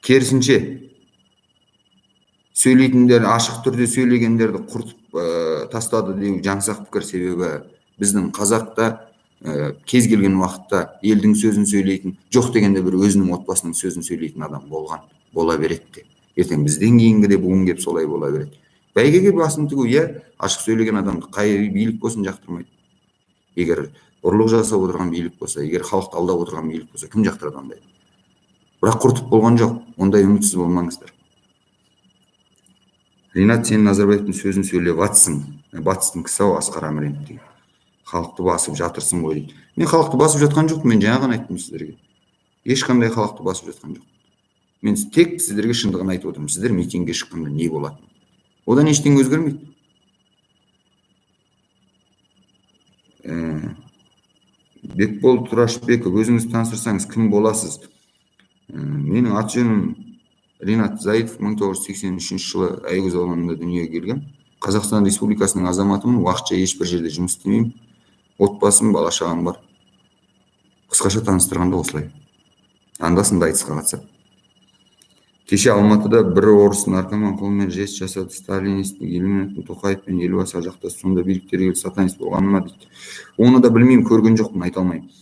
Керісінше, сөйлейтіндер, ашық түрде сөйлегендерді құртып тастады деу жаңсақ пікір. Себебі біздің қазақта кез келген уақытта елдің сөзін сөйлейтін, жоқ дегенде бір өзінің отбасының сөзін сөйлейтін адам болған, бола береді де. Ертең бізден кейінгі де буын келіп солай бола береді. Бәйгеге басын тігу, иә, ашық сөйлеген адамды қай билік болсын жақтырмайды. Егер ұрлық жасап отырған билік болса, егер халықты алдап отырған билік болса, кім жақтырады ондайды? Бірақ құртып болған жоқ, ондай үмітсіз болмаңыздар. Ринат, сен Назарбаевтың сөзін сөйлеп атсың. Батыстың кісі ау Асқар Әміренов деген. Халықты басып жатырсың ғой дейді. Мен халықты басып жатқан жоқпын, мен жаңа ғана айттым сіздерге. Ешқандай халықты басып жатқан жоқ. Мен тек сіздерге шындығын айтып отырмын. Сіздер митингге шыққанда не болатынын. Одан ештеңе өзгермейді. Бекбол Тұрашбеков, өзіңізді таныстырсаңыз кім боласыз? Менің аты жөнім Ринат Заитов, 1983 жылы Аягөз ауданында дүниеге келгем. Қазақстан Республикасының азаматымын, уақытша ешбір жерде жұмыс істемеймін. Отбасым, бала шағам бар. Қысқаша таныстырғанда осылай. Анда-санда айтысқа қатысамын. Кеше Алматыда бір орыс наркоман қолымен жест жасады. Сталинист, Иллюминаттың Тоқаев пен Елбасы жақтасы, сонда биліктері келіп сатанист болғаны ма дейді. Оны да білмеймін, көрген жоқпын, айта алмаймын.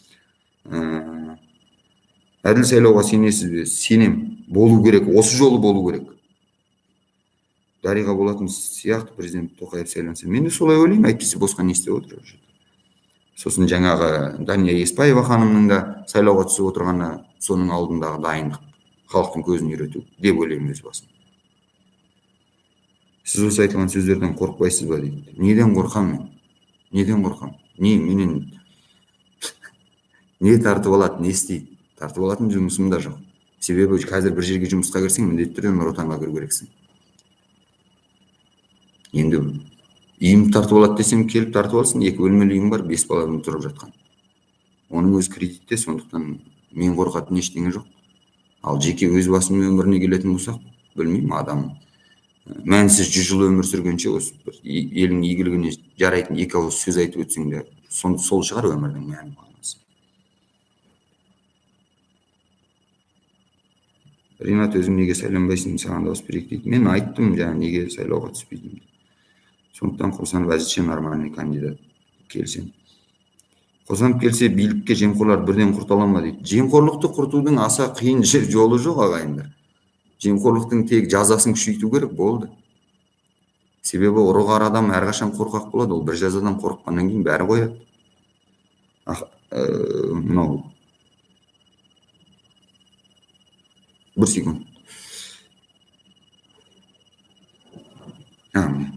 Әділ сайлауға сенесіз бе? Сенем. Болу керек, осы жолы болу керек. Дариға болатын сияқты президент Тоқаев сайланса. Мен де солай ойлаймын, әйтпесе босқа не істеп отыр ол жерде. Сосын жаңағы Дания Еспаева ханымның да сайлауға түсіп отырғаны соның алдындағы дайындық, халықтың көзін үйрету деп ойлаймын өз басым. Сіз осы айтылған сөздерден қорықпайсыз ба дейді. Неден қорқамын мен? Неден қорқамын? Не менен не тартып алады, не істейді? Тартып алатын жұмысым да жоқ. Себебі қазір бір жерге жұмысқа кірсең, міндетті түрде Нұр Отанға кіру керексің. Енді үйімді тартып алады десем, келіп тартып алсын, 2 бөлмелі үйім бар, 5 балам тұрып жатқан. Оның өзі кредитте, сондықтан мен қорқатын ештеңе жоқ. Ал жеке өз басымның өміріне келетін болсақ, білмеймін, адам мәнсіз 100 жыл өмір сүргенше осы бір елдің игілігіне жарайтын екі ауыз сөз айтып өтсең де, сол шығар өмірдің мәні мағынасы. Ринат, өзің неге сайланбайсың, саған дауыс берейік дейді. Мен айттым жаңа неге сайлауға түспейтінімді. Сондықтан Қосанов әзірше нормальный кандидат, келсем. Қосанов келсе билікке жемқорлар бірден құрта ала ма дейді. Жемқорлықты құртудың аса қиын жолы жоқ, ағайындар. Жемқорлықтың тек жазасын күшейту керек, болды. Себебі ұры-қары адам әрқашан қорқақ болады, ол бір жазадан қорыққаннан кейін бәрі қояды. Мынау бір секунд. Міне.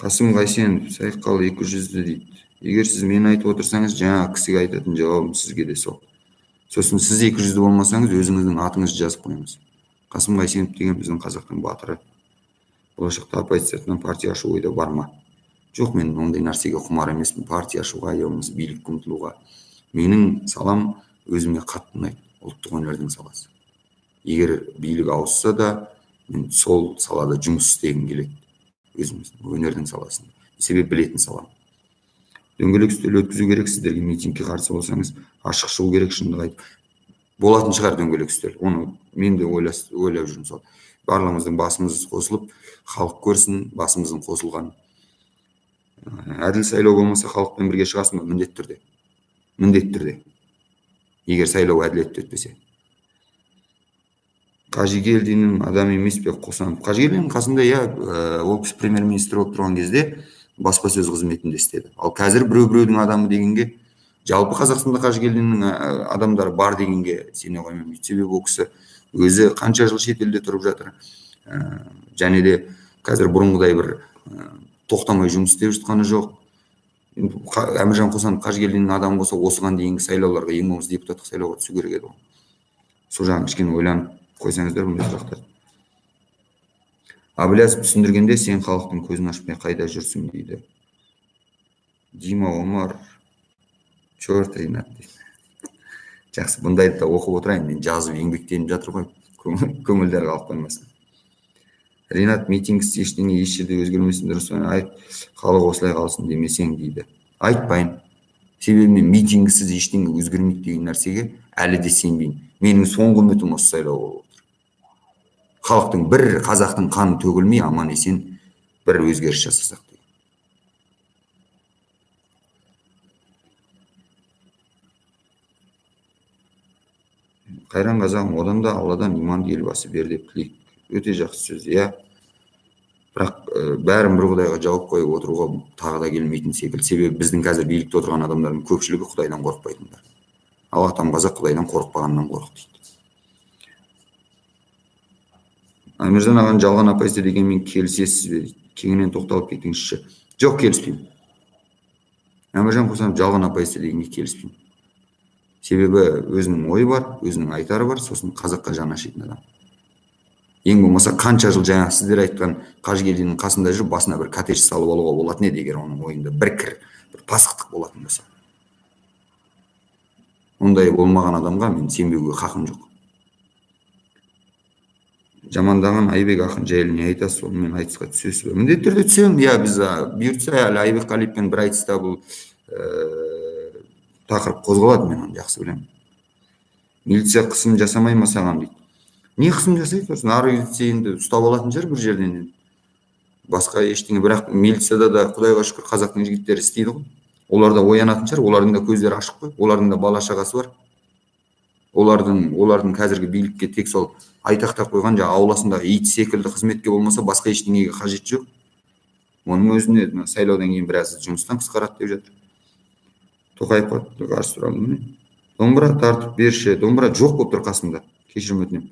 Қасым Қайсенов, Сайқал екі жүзді дейді. Егер сіз мені айтып отырсаңыз, жаңа кісіге айтатын жауабым сізге де сол. Сосын сіз екі жүзді болмасаңыз, өзіңіздің атыңызды жазып қойыңыз. Қасым Қайсенов деген біздің қазақтың батыры. Болашақта оппозициядан партия ашу ойда бар ма? Жоқ, мен ондай нәрсеге құмар емеспін. Партия ашуға, я болмаса билікке ұмтылуға. Менің салам өзіме қатты ұнайды, ұлттық өнердің саласы. Егер билік ауысса да, мен сол салада жұмыс істегім келеді. Өзіміздің өнердің саласында. Себебі білетін салам. Дөңгелек үстел өткізу керек, сіздерге митингке қарсы болсаңыз, ашық шығу керек, шындық айтып. Болатын шығар дөңгелек үстел. Оны мен де ойлап жүрмін сол. Барлығымыздың басымыз қосылып, халық көрсін, басымыздың қосылғанын. Әділ сайлау болмаса халықпен бірге шығасың ба? Міндетті түрде. Міндетті түрде. Егер сайлау әділетті өтпесе. Қажыгелдиннің адам емес пе Қосанов? Қажыгелдиннің қасында, иә, ол кісі премьер-министр болып тұрған кезде баспасөз қызметінде істеді. Ал қазір біреу-біреудің адамы дегенге, жалпы Қазақстанда Қажыгелдиннің адамдары бар дегенге сене қоймаймын. Себебі ол кісі өзі қанша жыл шетелде тұрып жатыр. Және де қазір бұрынғыдай бір тоқтамай жұмыс істеп жатқаны жоқ. Енді Әміржан Қосанов Қажыгелдиннің адамы болса, осыған дейінгі сайлауларға, ең болмаса депутаттық сайлауға түсу керек еді ғой. Сол жағын кішкене ойланып қойсаңыздар бұндай сұрақтарды. Әблязов түсіндіргенде сен халықтың көзін ашпай қайда жүрсің дейді. Дима Омар, черт Ринат дейді. Жақсы, бұндайды да оқып отырайын, мен жазып еңбектеніп жатыр ғой, көңілдері қалып қоймасын. Ринат, митингсіз ештеңе еш жерде өзгермесін, дұрыс па? Айт, халық осылай қалсын демесең дейді. Айтпаймын. Себебі мен митингсіз ештеңе өзгермейді деген нәрсеге Әлі де сенбеймін. Менің соңғы үмітім осы сайлау болып отыр. Халықтың бір қазақтың қаны төгілмей аман есен бір өзгеріс жасасақ деген. Қайран қазағым, одан да Алладан иманды елбасы бер деп тілейік. Өте жақсы сөз, иә. Бірақ бәрін бір Құдайға жауап қойып отыруға тағы да келмейтін секілді. Себебі біздің қазір билікте отырған адамдардың көпшілігі Құдайдан қорықпайтындар. Ал атам қазақ Құдайдан қорықпағаннан қорық дейді. Әміржан ағаның жалған оппозиция дегенмен келісесіз бе дейді. Кеңінен тоқталып кетіңізші. Жоқ, келіспеймін. Әміржан Қосанов жалған оппозиция дегенге келіспеймін. Себебі өзінің ойы бар, өзінің айтары бар, сосын қазаққа жаны ашитын адам. Ең болмаса қанша жыл жаңа сіздер айтқан Қажыгелдиннің қасында жүріп басына бір коттедж салып алуға болатын еді, егер оның ойында бір кір, бір пасықтық болатын болса. Ондай болмаған адамға мен сенбеуге хақым жоқ. Жамандаған Айбек ақын жайлы не айтасыз, онымен айтысқа түсесіз бе? Міндетті түрде түсемін. Иә, біз бұйыртса әлі Айбек Қалиевпен бір айтыста бұл тақырып қозғалады, мен оны жақсы білемін. Милиция қысым жасамай ма саған дейді. Не қысым жасайды? Сосын ары кетсе енді ұстап алатын шығар бір жерден енді. Басқа ештеңе. Бірақ милицияда да Құдайға шүкір қазақтың жігіттері істейді ғой. Олар да оянатын шығар, олардың да көздері ашық қой, олардың да бала шағасы бар. Олардың қазіргі билікке тек сол айтақтап қойған жаңа ауласындағы ит секілді қызметке болмаса басқа ештеңеге қажет жоқ. Оның өзіне мына сайлаудан кейін біраз жұмыстан қысқарады деп жатыр. Тоқаевқа қарсы тұрамын. Домбыра тартып берші. Домбыра жоқ болып тұр қасымда. Кешірім өтінемін.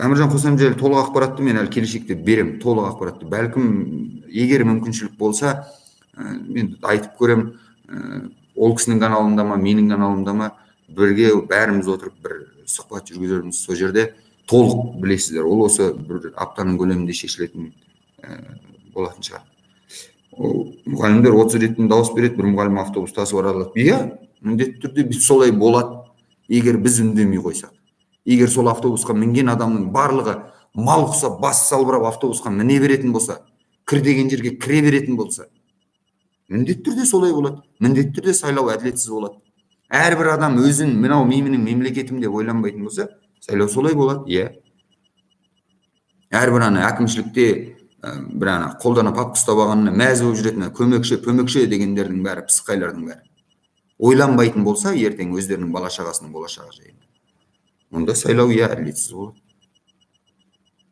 Әміржан Қосанов жайлы толық ақпаратты мен әлі келешекте беремін, толық ақпаратты. Бәлкім, егер мүмкіншілік болса, мен айтып көрем, ол кісінің каналында ма, менің каналымда ма, бірге бәріміз отырып бір сұхбат жүргізерміз. Сол жерде толық білесіздер. Ол осы бір аптаның көлемінде шешілетін болатын шығар. Мұғалімдер 30 реттен дауыс береді, бір мұғалім автобус тасып аралады. Иә, міндетті түрде біз солай болады, егер біз үндемей қойсақ. Егер сол автобусқа мінген адамның барлығы мал құсап бас салбырап автобусқа міне беретін болса, кір деген жерге кіре беретін болса, міндетті түрде солай болады. Міндетті түрде сайлау әділетсіз болады. Әрбір адам өзін мынау менің мемлекетім деп ойланбайтын болса, сайлау солай болады, иә. Әрбір ана әкімшілікте бір ана қолдана папка ұстап алғанына мәз болып жүретін көмекші, пөмекші дегендердің бәрі, пысықайлардың бәрі ойланбайтын болса, ертең өздерінің бала шағасының болашағы жайында. Онда сайлау иә әділетсіз болады.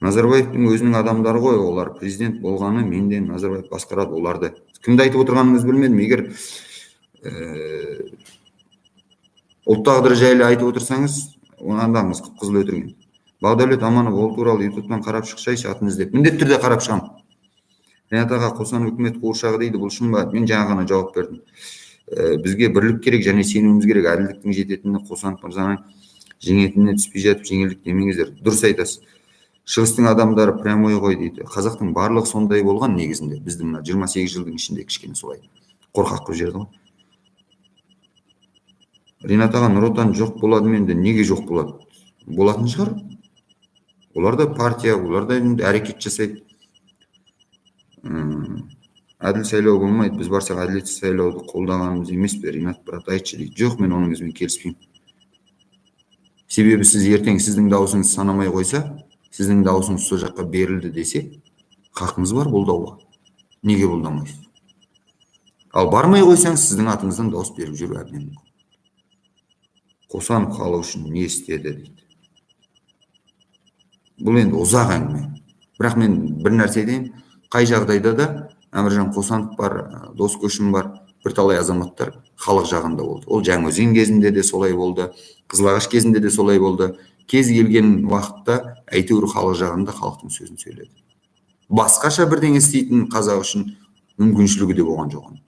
Назарбаевтың өзінің адамдары ғой, олар президент болғаны менден Назарбаев басқарады оларды. Кімді айтып отырғаныңызды білмедім. Егер ұлт тағдыры жайлы айтып отырсаңыз, оны андаңыз қып-қызыл өтірген. Бағдәулет Аманов ол туралы ютубтан қарап шықсайшы, атын іздеп. Міндетті түрде қарап шығамын. Ринат аға, Қосанов үкімет қуыршағы дейді, бұл шын ба? Мен жаңа ғана жауап бердім. Бізге бірлік керек және сенуіміз керек. Әділдіктің жететініне, Қосанов мырзаның жеңетініне түспей жатып жеңілдік демеңіздер. Дұрыс айтасыз. Шығыстың адамдары прямой ғой дейді. Қазақтың барлығы сондай болған негізінде. Бізді мына 28 жылдың ішінде кішкене солай қорқақ қылып жіберді ғой. Ринат аға, Нұр Отан жоқ болады ма енді? Неге жоқ болады? Болатын шығар. Олар да партия, олар да енді әрекет жасайды. Әділ сайлау болмайды. Біз барсақ әділетсіз сайлауды қолдағанымыз емес пе? Ринат брат айтшы дейді. Жоқ, мен оныңызбен келіспеймін. Себебі сіз ертең сіздің дауысыңыз санамай қойса, сіздің дауысыңыз сол жаққа берілді десе, хақыңыз бар қолдауға. Неге қолдамайсыз? Ал бармай қойсаңыз, сіздің атыңыздан дауыс беріп жүру әбден мүмкін. Қосанов халық үшін не істеді дейді. Бұл енді ұзақ әңгіме. Бірақ мен бір нәрсе айтайын, қай жағдайда да Әміржан Қосанов бар, Дос Көшім бар, бірталай азаматтар халық жағында болды. Ол Жаңаөзен кезінде де солай болды, Қызылағаш кезінде де солай болды. Кез келген уақытта әйтеуір халық жағында халықтың сөзін сөйледі. Басқаша бірдеңе істейтін қазақ үшін мүмкіншілігі де болған жоқ оның.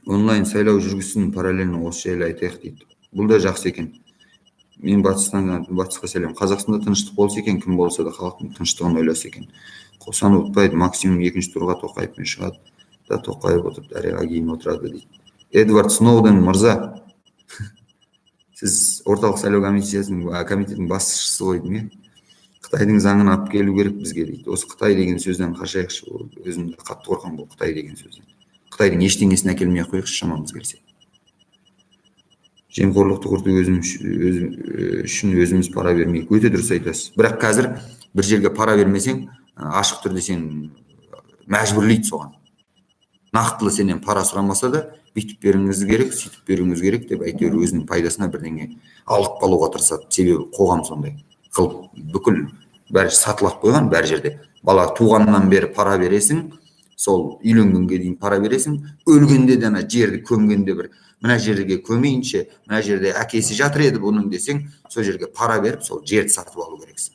Онлайн сайлау жүргізсін, параллельно осы жайлы айтайық дейді. Бұл да жақсы екен. Мен батысқа сәлем. Қазақстанда тыныштық болса екен, кім болса да халықтың тыныштығын ойласа екен. Қосанов ұтпайды, максимум екінші турға Тоқаевпен шығады да, Тоқаев отырып Дариға кейін отырады дейді. Эдвард Сноуден мырза, сіз орталық сайлау комиссиясының комитетінің басшысы ғой деймін, иә? Қытайдың заңын алып келу керек бізге дейді. Осы Қытай деген сөзден қашайықшы, өзім де қатты қорқамын бұл Қытай деген сөзден. Қытайдың ештеңесін әкелмей ақ қояйықшы шамамыз келсе. Жемқорлықты құрту үшін өзіміз пара бермейік. Өте дұрыс айтасыз. Бірақ қазір бір жерге пара бермесең, ашық түрде сен мәжбүрлейді соған. Нақтылы сенен пара сұрамаса да, бүйтіп беруіңіз керек, сөйтіп беруіңіз керек деп әйтеуір өзінің пайдасына бірдеңе алып қалуға тырысады. Себебі қоғам сондай қылып бүкіл бәрі сатылап қойған бәр жерде. Бала туғаннан бері пара бересің, сол үйленгенге дейін пара бересің, өлгенде де ана жерді көмгенде бір мына жерге көмейінші, мына жерде әкесі жатыр еді бұның десең, сол жерге пара беріп, сол жерді сатып алу керексің.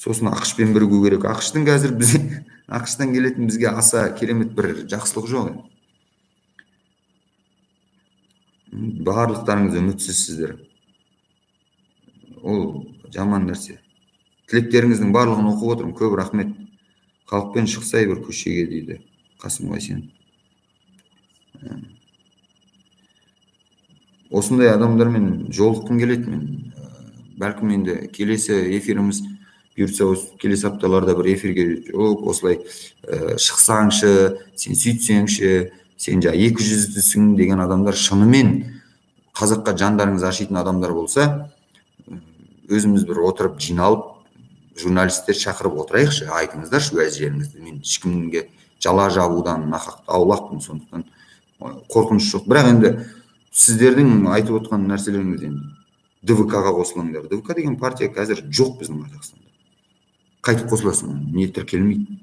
Сосын АҚШ-пен бірігу керек. АҚШ-тың қазір біз АҚШ-тан келетін бізге аса керемет бір жақсылық жоқ. Барлықтарыңыз үмітсізсіздер. Ол жаман нәрсе. Тілектеріңіздің барлығын оқып отырмын. Көп рахмет. Халықпен шықсай бір көшеге дейді Қасым Қайсенов. Осындай адамдармен жолыққым келеді мен. Бәлкім енді келесі эфиріміз бұйыртса келесі апталарда бір эфирге жолығып осылай шықсаңшы, сен сөйтсеңші, сен жаңа екі жүздісің деген адамдар шынымен қазаққа жандарыңыз ашитын адамдар болса, өзіміз бір отырып жиналып журналистер шақырып отырайықшы, айтыңыздаршы уәждеріңізді. Мен ешкімге жала жабудан нақақ аулақпын, сондықтан қорқыныш жоқ. Бірақ енді сіздердің айтып отқан нәрселеріңіз енді ДВК-ға қосылыңдар. ДВК деген партия қазір жоқ біздің Қазақстанда. Қайтып қосыласың, не тіркелмейді.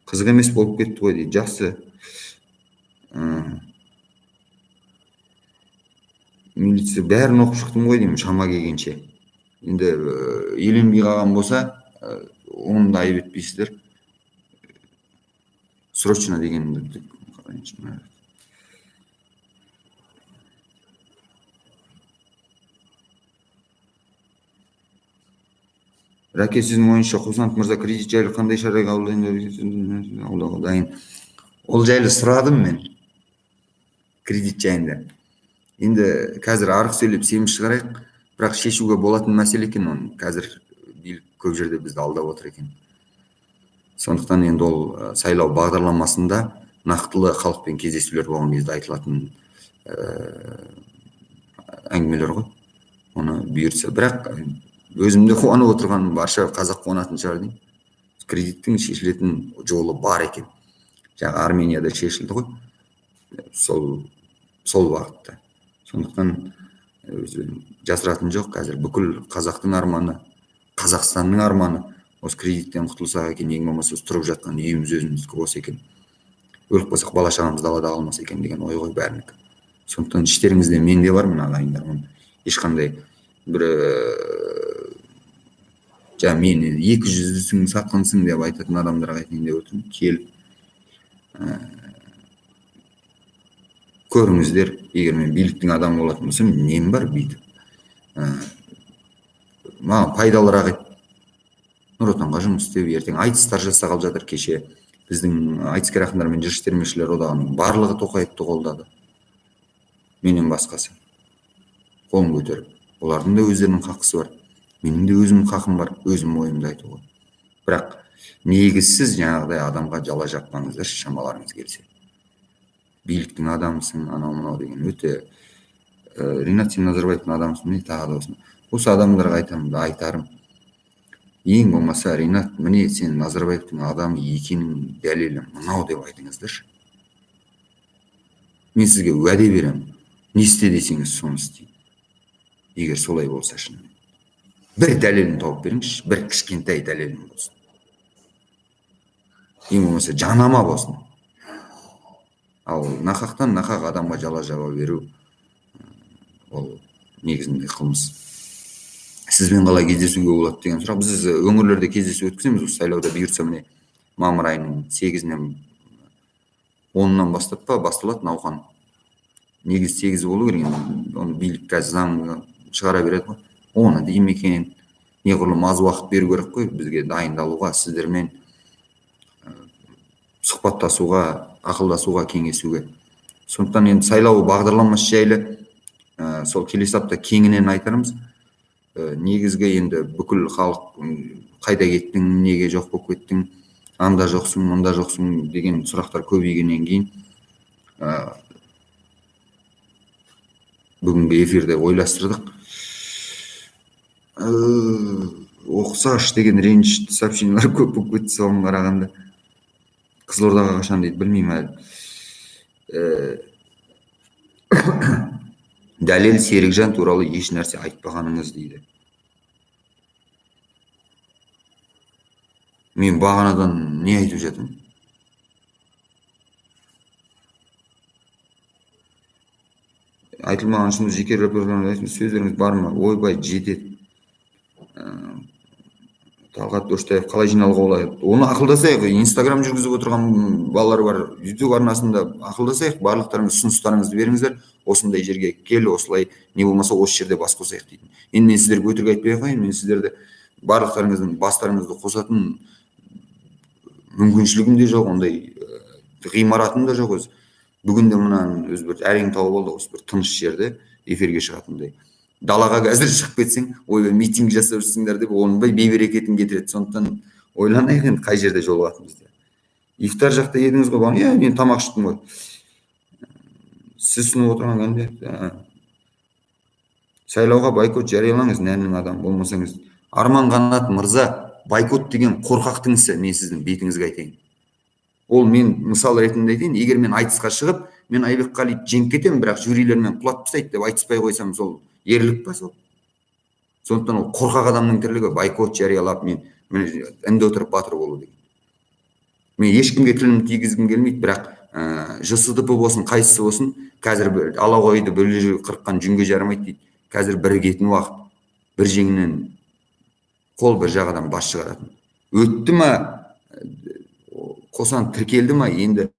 Қызық емес болып кетті ғой дейді. Жақсы. Милиция бәрін оқып шықтым ғой деймін шама келгенше. Енді еленбей қалған болса, оны да айып етпейсіздер. Срочно дегенді қарайыншы. Рәке, сіздің ойыңызша Қосанов мырза кредит жайлы қандай шара қабылдауға дайын? Ол жайлы сұрадым мен. Кредит жайында. Енді қазір арық сөйлеп семіз шығарайық, бірақ шешуге болатын мәселе екен оны. Қазір билік көп жерде бізді алдап отыр екен. Сондықтан енді ол сайлау бағдарламасында нақтылы халықпен кездесулер болған кезде айтылатын әңгімелер ғой. Оны бұйыртса. Бірақ өзім де қуанып отырғаным барша қазақ қуанатын шығар деймін. Кредиттің шешілетін жолы бар екен. Жаңа Арменияда шешілді ғой. Сол бағытта. Сондықтан өзі жасыратын жоқ, қазір бүкіл қазақтың арманы, Қазақстанның арманы осы кредиттен құтылсақ екен, ең болмаса тұрып жатқан үйіміз өзіміздікі болса екен. Өліп қалсақ бала шағамыз далада қалмаса екен деген ой ғой бәрінікі. Сондықтан іштеріңізде мен де бармын, ағайындар. Оны ешқандай бір жаңа мен екі жүздісің, сатқынсың деп айтатын адамдарға айтайын деп отырмын. Келіп көріңіздер, егер мен биліктің адамы болатын болсам, нем бар бүйтіп. Маған пайдалырақ еді. Нұр Отанға жұмыс істеу, ертең айтыстар жасағалы жатыр. Кеше біздің айтыскер ақындар мен жыршы термешілер одағының барлығы Тоқаевты қолдады. Менен басқасы. Қолын көтеріп. Олардың да өздерінің қақысы бар. Менің де өзімнің қақым бар, өзім ойымды айтуға. Бірақ негізсіз жаңағыдай адамға жала жаппаңыздаршы, шамаларыңыз келсе. Биліктің адамысың, анау мынау деген өте Ринат, сен Назарбаевтың адамысың, міне тағы да осыны. Осы адамдарға айтамын да, айтарым. Ең болмаса, Ринат, міне сен Назарбаевтың адамы екенің дәлелі мынау деп айтыңыздаршы. Мен сізге уәде беремін. Не істе десеңіз соны істеймін. Егер солай болса шынымен. Бір дәлелін тауып беріңізші, бір кішкентай дәлелін болсын. Ең болмаса жанама болсын. Ал нақақтан нақақ адамға жала жаба беру ол негізінде қылмыс. Сізбен қалай кездесуге болады деген сұрақ. Біз өңірлерде кездесу өткіземіз. Осы сайлауда бұйыртса міне мамыр айының 8-інен 10-нан бастап па басталады науқан. Негізі 8-і болу керек енді. Оны билік қазір заң шығара береді ғой. Оны деймін екен, неғұрлым аз уақыт беру керек қой бізге дайындалуға, сіздермен сұхбаттасуға, ақылдасуға, кеңесуге. Сондықтан енді сайлау бағдарламасы жайлы сол келесі апта кеңінен айтармыз. Негізгі енді бүкіл халық қайда кеттің, неге жоқ болып кеттің, анда жоқсың, мұнда жоқсың деген сұрақтар көбейгеннен кейін бүгінгі эфирде ойластырдық. Оқысаш деген ренішті сообщениялар көп болып кетті соған қарағанда. Қызылордаға қашан дейді, білмеймін әлі. Дәлел Серікжан туралы еш нәрсе айтпағаныңыз дейді. Мен бағанадан не айтып жатырмын? Айтылмаған үшін жеке репертуарыңыз, сөздеріңіз бар ма? Ойбай, жетеді. Талғат Доштаев, қалай жиналуға болады? Оны ақылдасайық. Инстаграм жүргізіп отырған балалар бар, YouTube арнасында ақылдасайық. Барлықтарыңыз ұсыныстарыңызды беріңіздер. Осындай жерге кел, осылай, не болмаса осы жерде бас қосайық дейтін. Енді мен сіздерге өтірік айтпай ақ қояйын, мен сіздерді барлықтарыңыздың бастарыңызды қосатын мүмкіншілігім де жоқ, ондай ғимаратым да жоқ өзі. Бүгін де мынаны өзі бір әрең тауып алдық, осы бір тыныш жерде эфирге шығатындай. Далаға қазір шығып кетсең, ойбай, митинг жасап жүрсіңдер деп, оның бейберекетін кетіреді. Сондықтан ойланайық енді қай жерде жолығатынымызды. Ифтар жақта едіңіз ғой, бағана? Иә, мен тамақ іштім ғой. Сіз ұсынып отырған кандидат. Сайлауға бойкот жариялаңыз, нәннің адамы болмасаңыз. Арман Қанат мырза, бойкот деген қорқақтың ісі, мен сіздің бетіңізге айтайын. Ол мен мысал ретінде айтайын, егер мен айтысқа шығып, мен Айбек Қалиев жеңіп кетемін, бірақ жюрилермен құлатып тастайды деп айтыспай қойсам, сол ерлік па сол? Сондықтан ол қорқақ адамның тірлігі, бойкот жариялап, мен інді отырып батыр болу деген. Мен ешкімге тілімді тигізгім келмейді, бірақ ЖСДП болсын, қайсысы болсын, қазір бір ала қойды бөле қырыққан жүнге жарамайды дейді. Қазір бірігетін уақыт, бір жеңнен қол, бір жағадан бас шығаратын. Өтті ма, Қосан тіркелді ма, енді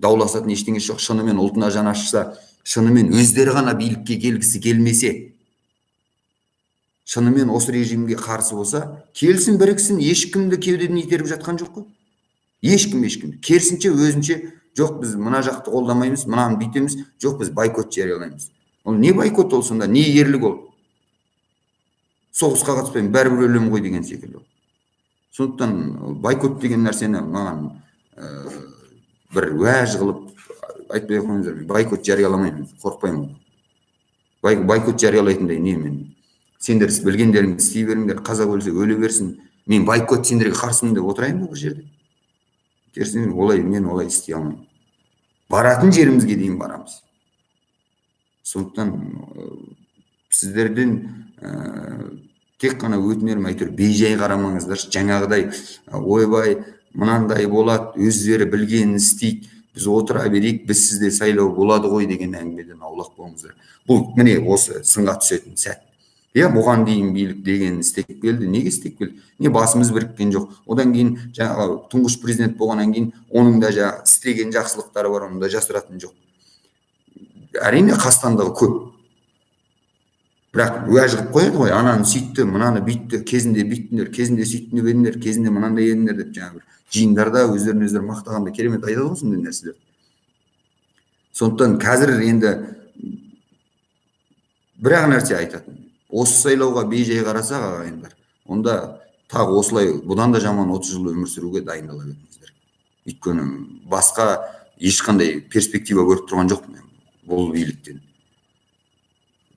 дауласатын ештеңе жоқ. Шынымен ұлтына жаны ашыса, шынымен өздері ғана билікке келгісі келмесе, шынымен осы режимге қарсы болса, келсін, біріксін, ешкімді кеудеден итеріп жатқан жоқ қой. Ешкім, ешкімді. Керісінше, өзінше, жоқ, біз мына жақты қолдамаймыз, мынаны бүйтеміз, жоқ, біз бойкот жариялаймыз. Ол не бойкот ол сонда, не ерлік ол? Соғысқа қатыспаймын, бәрібір өлемін ғой деген секілді. Сондықтан бойкот деген нәрсені маған бір уәж қылып айтпай ақ қойыңыздар, бойкот жарияламаймын, қорықпаймын. Бойкот жариялайтындай не мен? Сендер білгендеріңді істей беріңдер, қазақ өлсе өле берсін. Мен бойкот сендерге қарсымын деп отырайын ба бір жерде? Керісінше, олай мен олай істей алмаймын. Баратын жерімізге дейін барамыз. Сондықтан сіздерден тек қана өтінерім, әйтеуір бейжай қарамаңыздаршы, жаңағыдай ойбай мынандай болады, өздері білгенін істейді, біз отыра берейік, біз сізде сайлау болады ғой деген әңгімеден аулақ болыңыздар. Бұл міне осы сынға түсетін сәт. Иә, бұған дейін билік дегенін істеп келді. Неге істеп келді? Не басымыз біріккен жоқ. Одан кейін жаңағы тұңғыш президент болғаннан кейін оның да жаңағы істеген жақсылықтары бар, оның да жасыратын жоқ. Әрине қастандығы көп. Бірақ уәж қылып қояды ғой, ананы сөйтті, мынаны бүйтті, кезінде бүйттіңдер, кезінде сөйттіңдер едіңдер, кезінде мынандай едіңдер деп жаңағы бір жиындарда өздерін өздері мақтағанда керемет айтады ғой сондай нәрселер. Сондықтан қазір енді бір-ақ нәрсе айтатын. Осы сайлауға бейжай қарасақ, ағайындар, онда тағы осылай бұдан да жаман 30 жыл өмір сүруге дайындала беріңіздер. Өйткені басқа ешқандай перспектива көріп тұрған жоқпын мен бұл биліктен.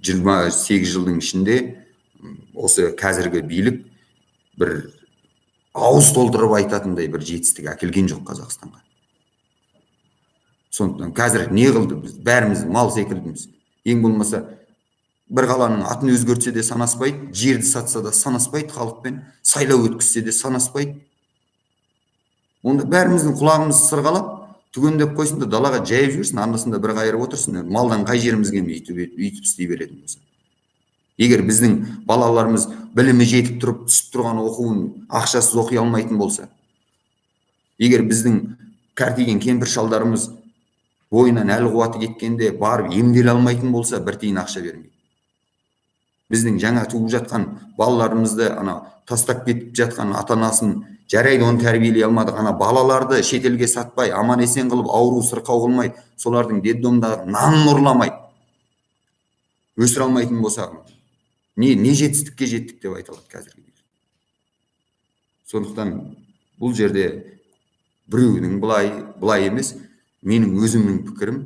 28 жылдың ішінде осы қазіргі билік бір ауыз толтырып айтатындай бір жетістік әкелген жоқ Қазақстанға. Сондықтан қазір не қылды біз? Бәріміз мал секілдіміз. Ең болмаса бір қаланың атын өзгертсе де санаспайды, жерді сатса да санаспайды халықпен, сайлау өткізсе де санаспайды. Онда бәріміздің құлағымыз сырғалап, түгендеп қойсын да далаға жайып жіберсін, анда-санда бір қайырып отырсын. Малдан қай жеріміз кем өйтіп істей беретін болса. Егер біздің балаларымыз білімі жетіп тұрып, түсіп тұрған оқуын ақшасыз оқи алмайтын болса, егер біздің кәртиген кемпір шалдарымыз бойынан әл қуаты кеткенде барып емделе алмайтын болса, бір тиын ақша бермей. Біздің жаңа туып жатқан балаларымызды ана тастап кетіп жатқан ата-анасын, жарайды, оны тәрбиелей алмадық, ана балаларды шетелге сатпай, аман есен қылып, ауру сырқау қылмай, солардың детдомдағы нанын ұрламай өсіре алмайтын болсақ, Не жетістікке жеттік деп айта алады қазіргі билік? Сондықтан бұл жерде біреуінің былай былай емес, менің өзімнің пікірім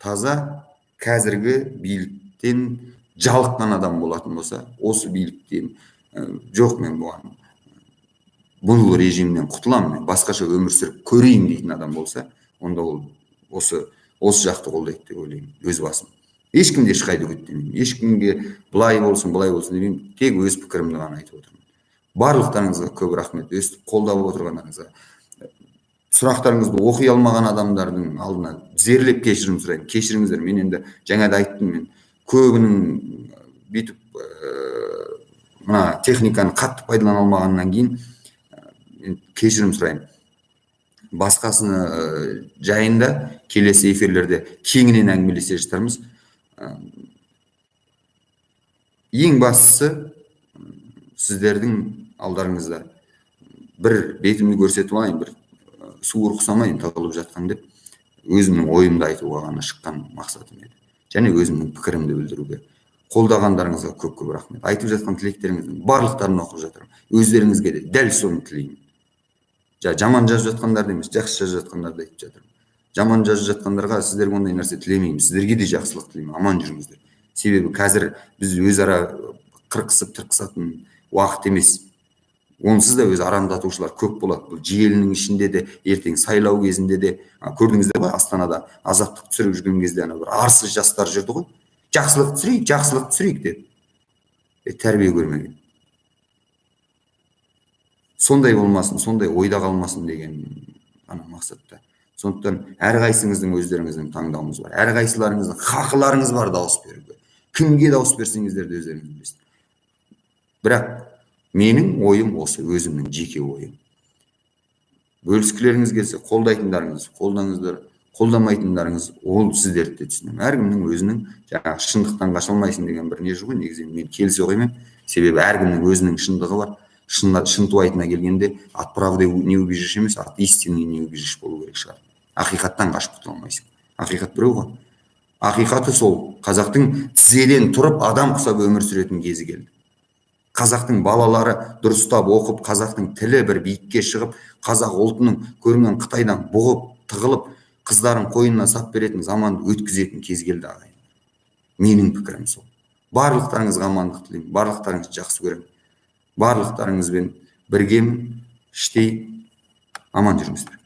таза. Қазіргі биліктен жалыққан адам болатын болса, осы биліктен жоқ, мен бұған, бұл режимнен құтыламын, мен басқаша өмір сүріп көрейін дейтін адам болса, онда ол осы жақты қолдайды деп ойлаймын өз басым. Ешкімді ешқайда үгіттемеймін, ешкімге былай болсын, былай болсын демеймін, тек өз пікірімді ғана айтып отырмын. Барлықтарыңызға көп рахмет өстіп қолдап отырғандарыңызға. Сұрақтарыңызды оқи алмаған адамдардың алдына тізерлеп кешірім сұраймын, кешіріңіздер. Мен енді жаңа да айттым, мен көбінің бүйтіп мына техниканы қатты пайдалана алмағаннан кейін кешірім сұраймын. Басқасыны жайында келесі эфирлерде кеңінен әңгімелесе жатармыз. Ең бастысы, сіздердің алдарыңызда бір бетімді көрсетіп алайын, бір суыр ұқсамайын тығылып жатқан деп, өзімнің ойымды айтуға ғана шыққан мақсатым еді және өзімнің пікірімді білдіруге. Қолдағандарыңызға көп көп рахмет. Айтып жатқан тілектеріңіздің барлықтарын оқып жатырмын, өздеріңізге де дәл соны тілеймін. Жаман жазып жатқандарды емес, жақсы жазып жатқандарды айтып жатырмын. Жаман жазып жатқандарға, сіздерге ондай нәрсе тілемеймін, сіздерге де жақсылық тілеймін, аман жүріңіздер. Себебі қазір біз өзара қырқысып тырқысатын уақыт емес, онсыз да өзі арандатушылар көп болады. Бұл желінің ішінде де, ертең сайлау кезінде де көрдіңіздер ғой, Астанада Азаттық түсіріп жүрген кезде ана бір арсыз жастар жүрді ғой, «Жақсылық түсірейік, жақсылық түсірейік» деп. Тәрбие көрмеген. Сондай болмасын, сондай ойда қалмасын деген ана мақсатта. Сондықтан әрқайсыңыздың өздеріңіздің таңдауыңыз бар, әрқайсыларыңыздың хақыларыңыз бар дауыс беруге. Кімге дауыс берсеңіздер де, өздеріңіз білесіздер. Бірақ менің ойым осы, өзімнің жеке ойым. Бөліскілеріңіз келсе, қолдайтындарыңыз қолдаңыздар, қолдамайтындарыңыз ол сіздерді де түсінемін. Әркімнің өзінің жаңағы шындықтан қаша алмайсың деген бір не жоқ қой. Негізі мен келісе қоймаймын, себебі әркімнің өзінің шындығы бар. Шынтуайтына келгенде, от правды не убежишь емес, от истины не убежишь болу керек шығар. Ақиқаттан қашып құтыла алмайсың, ақиқат біреу ғой. Ақиқаты сол: қазақтың тізеден тұрып, адам құсап өмір сүретін кезі келді. Қазақтың балалары дұрыстап оқып, қазақтың тілі бір биікке шығып, қазақ ұлтының көрінген Қытайдан бұғып тығылып, қыздарын қойнына сап беретін заманды өткізетін кез келді, ағайын. Менің пікірім сол. Барлықтарыңызға амандық тілеймін, барлықтарыңызды жақсы көремін, барлықтарыңызбен біргемін іштей. Аман жүріңіздер.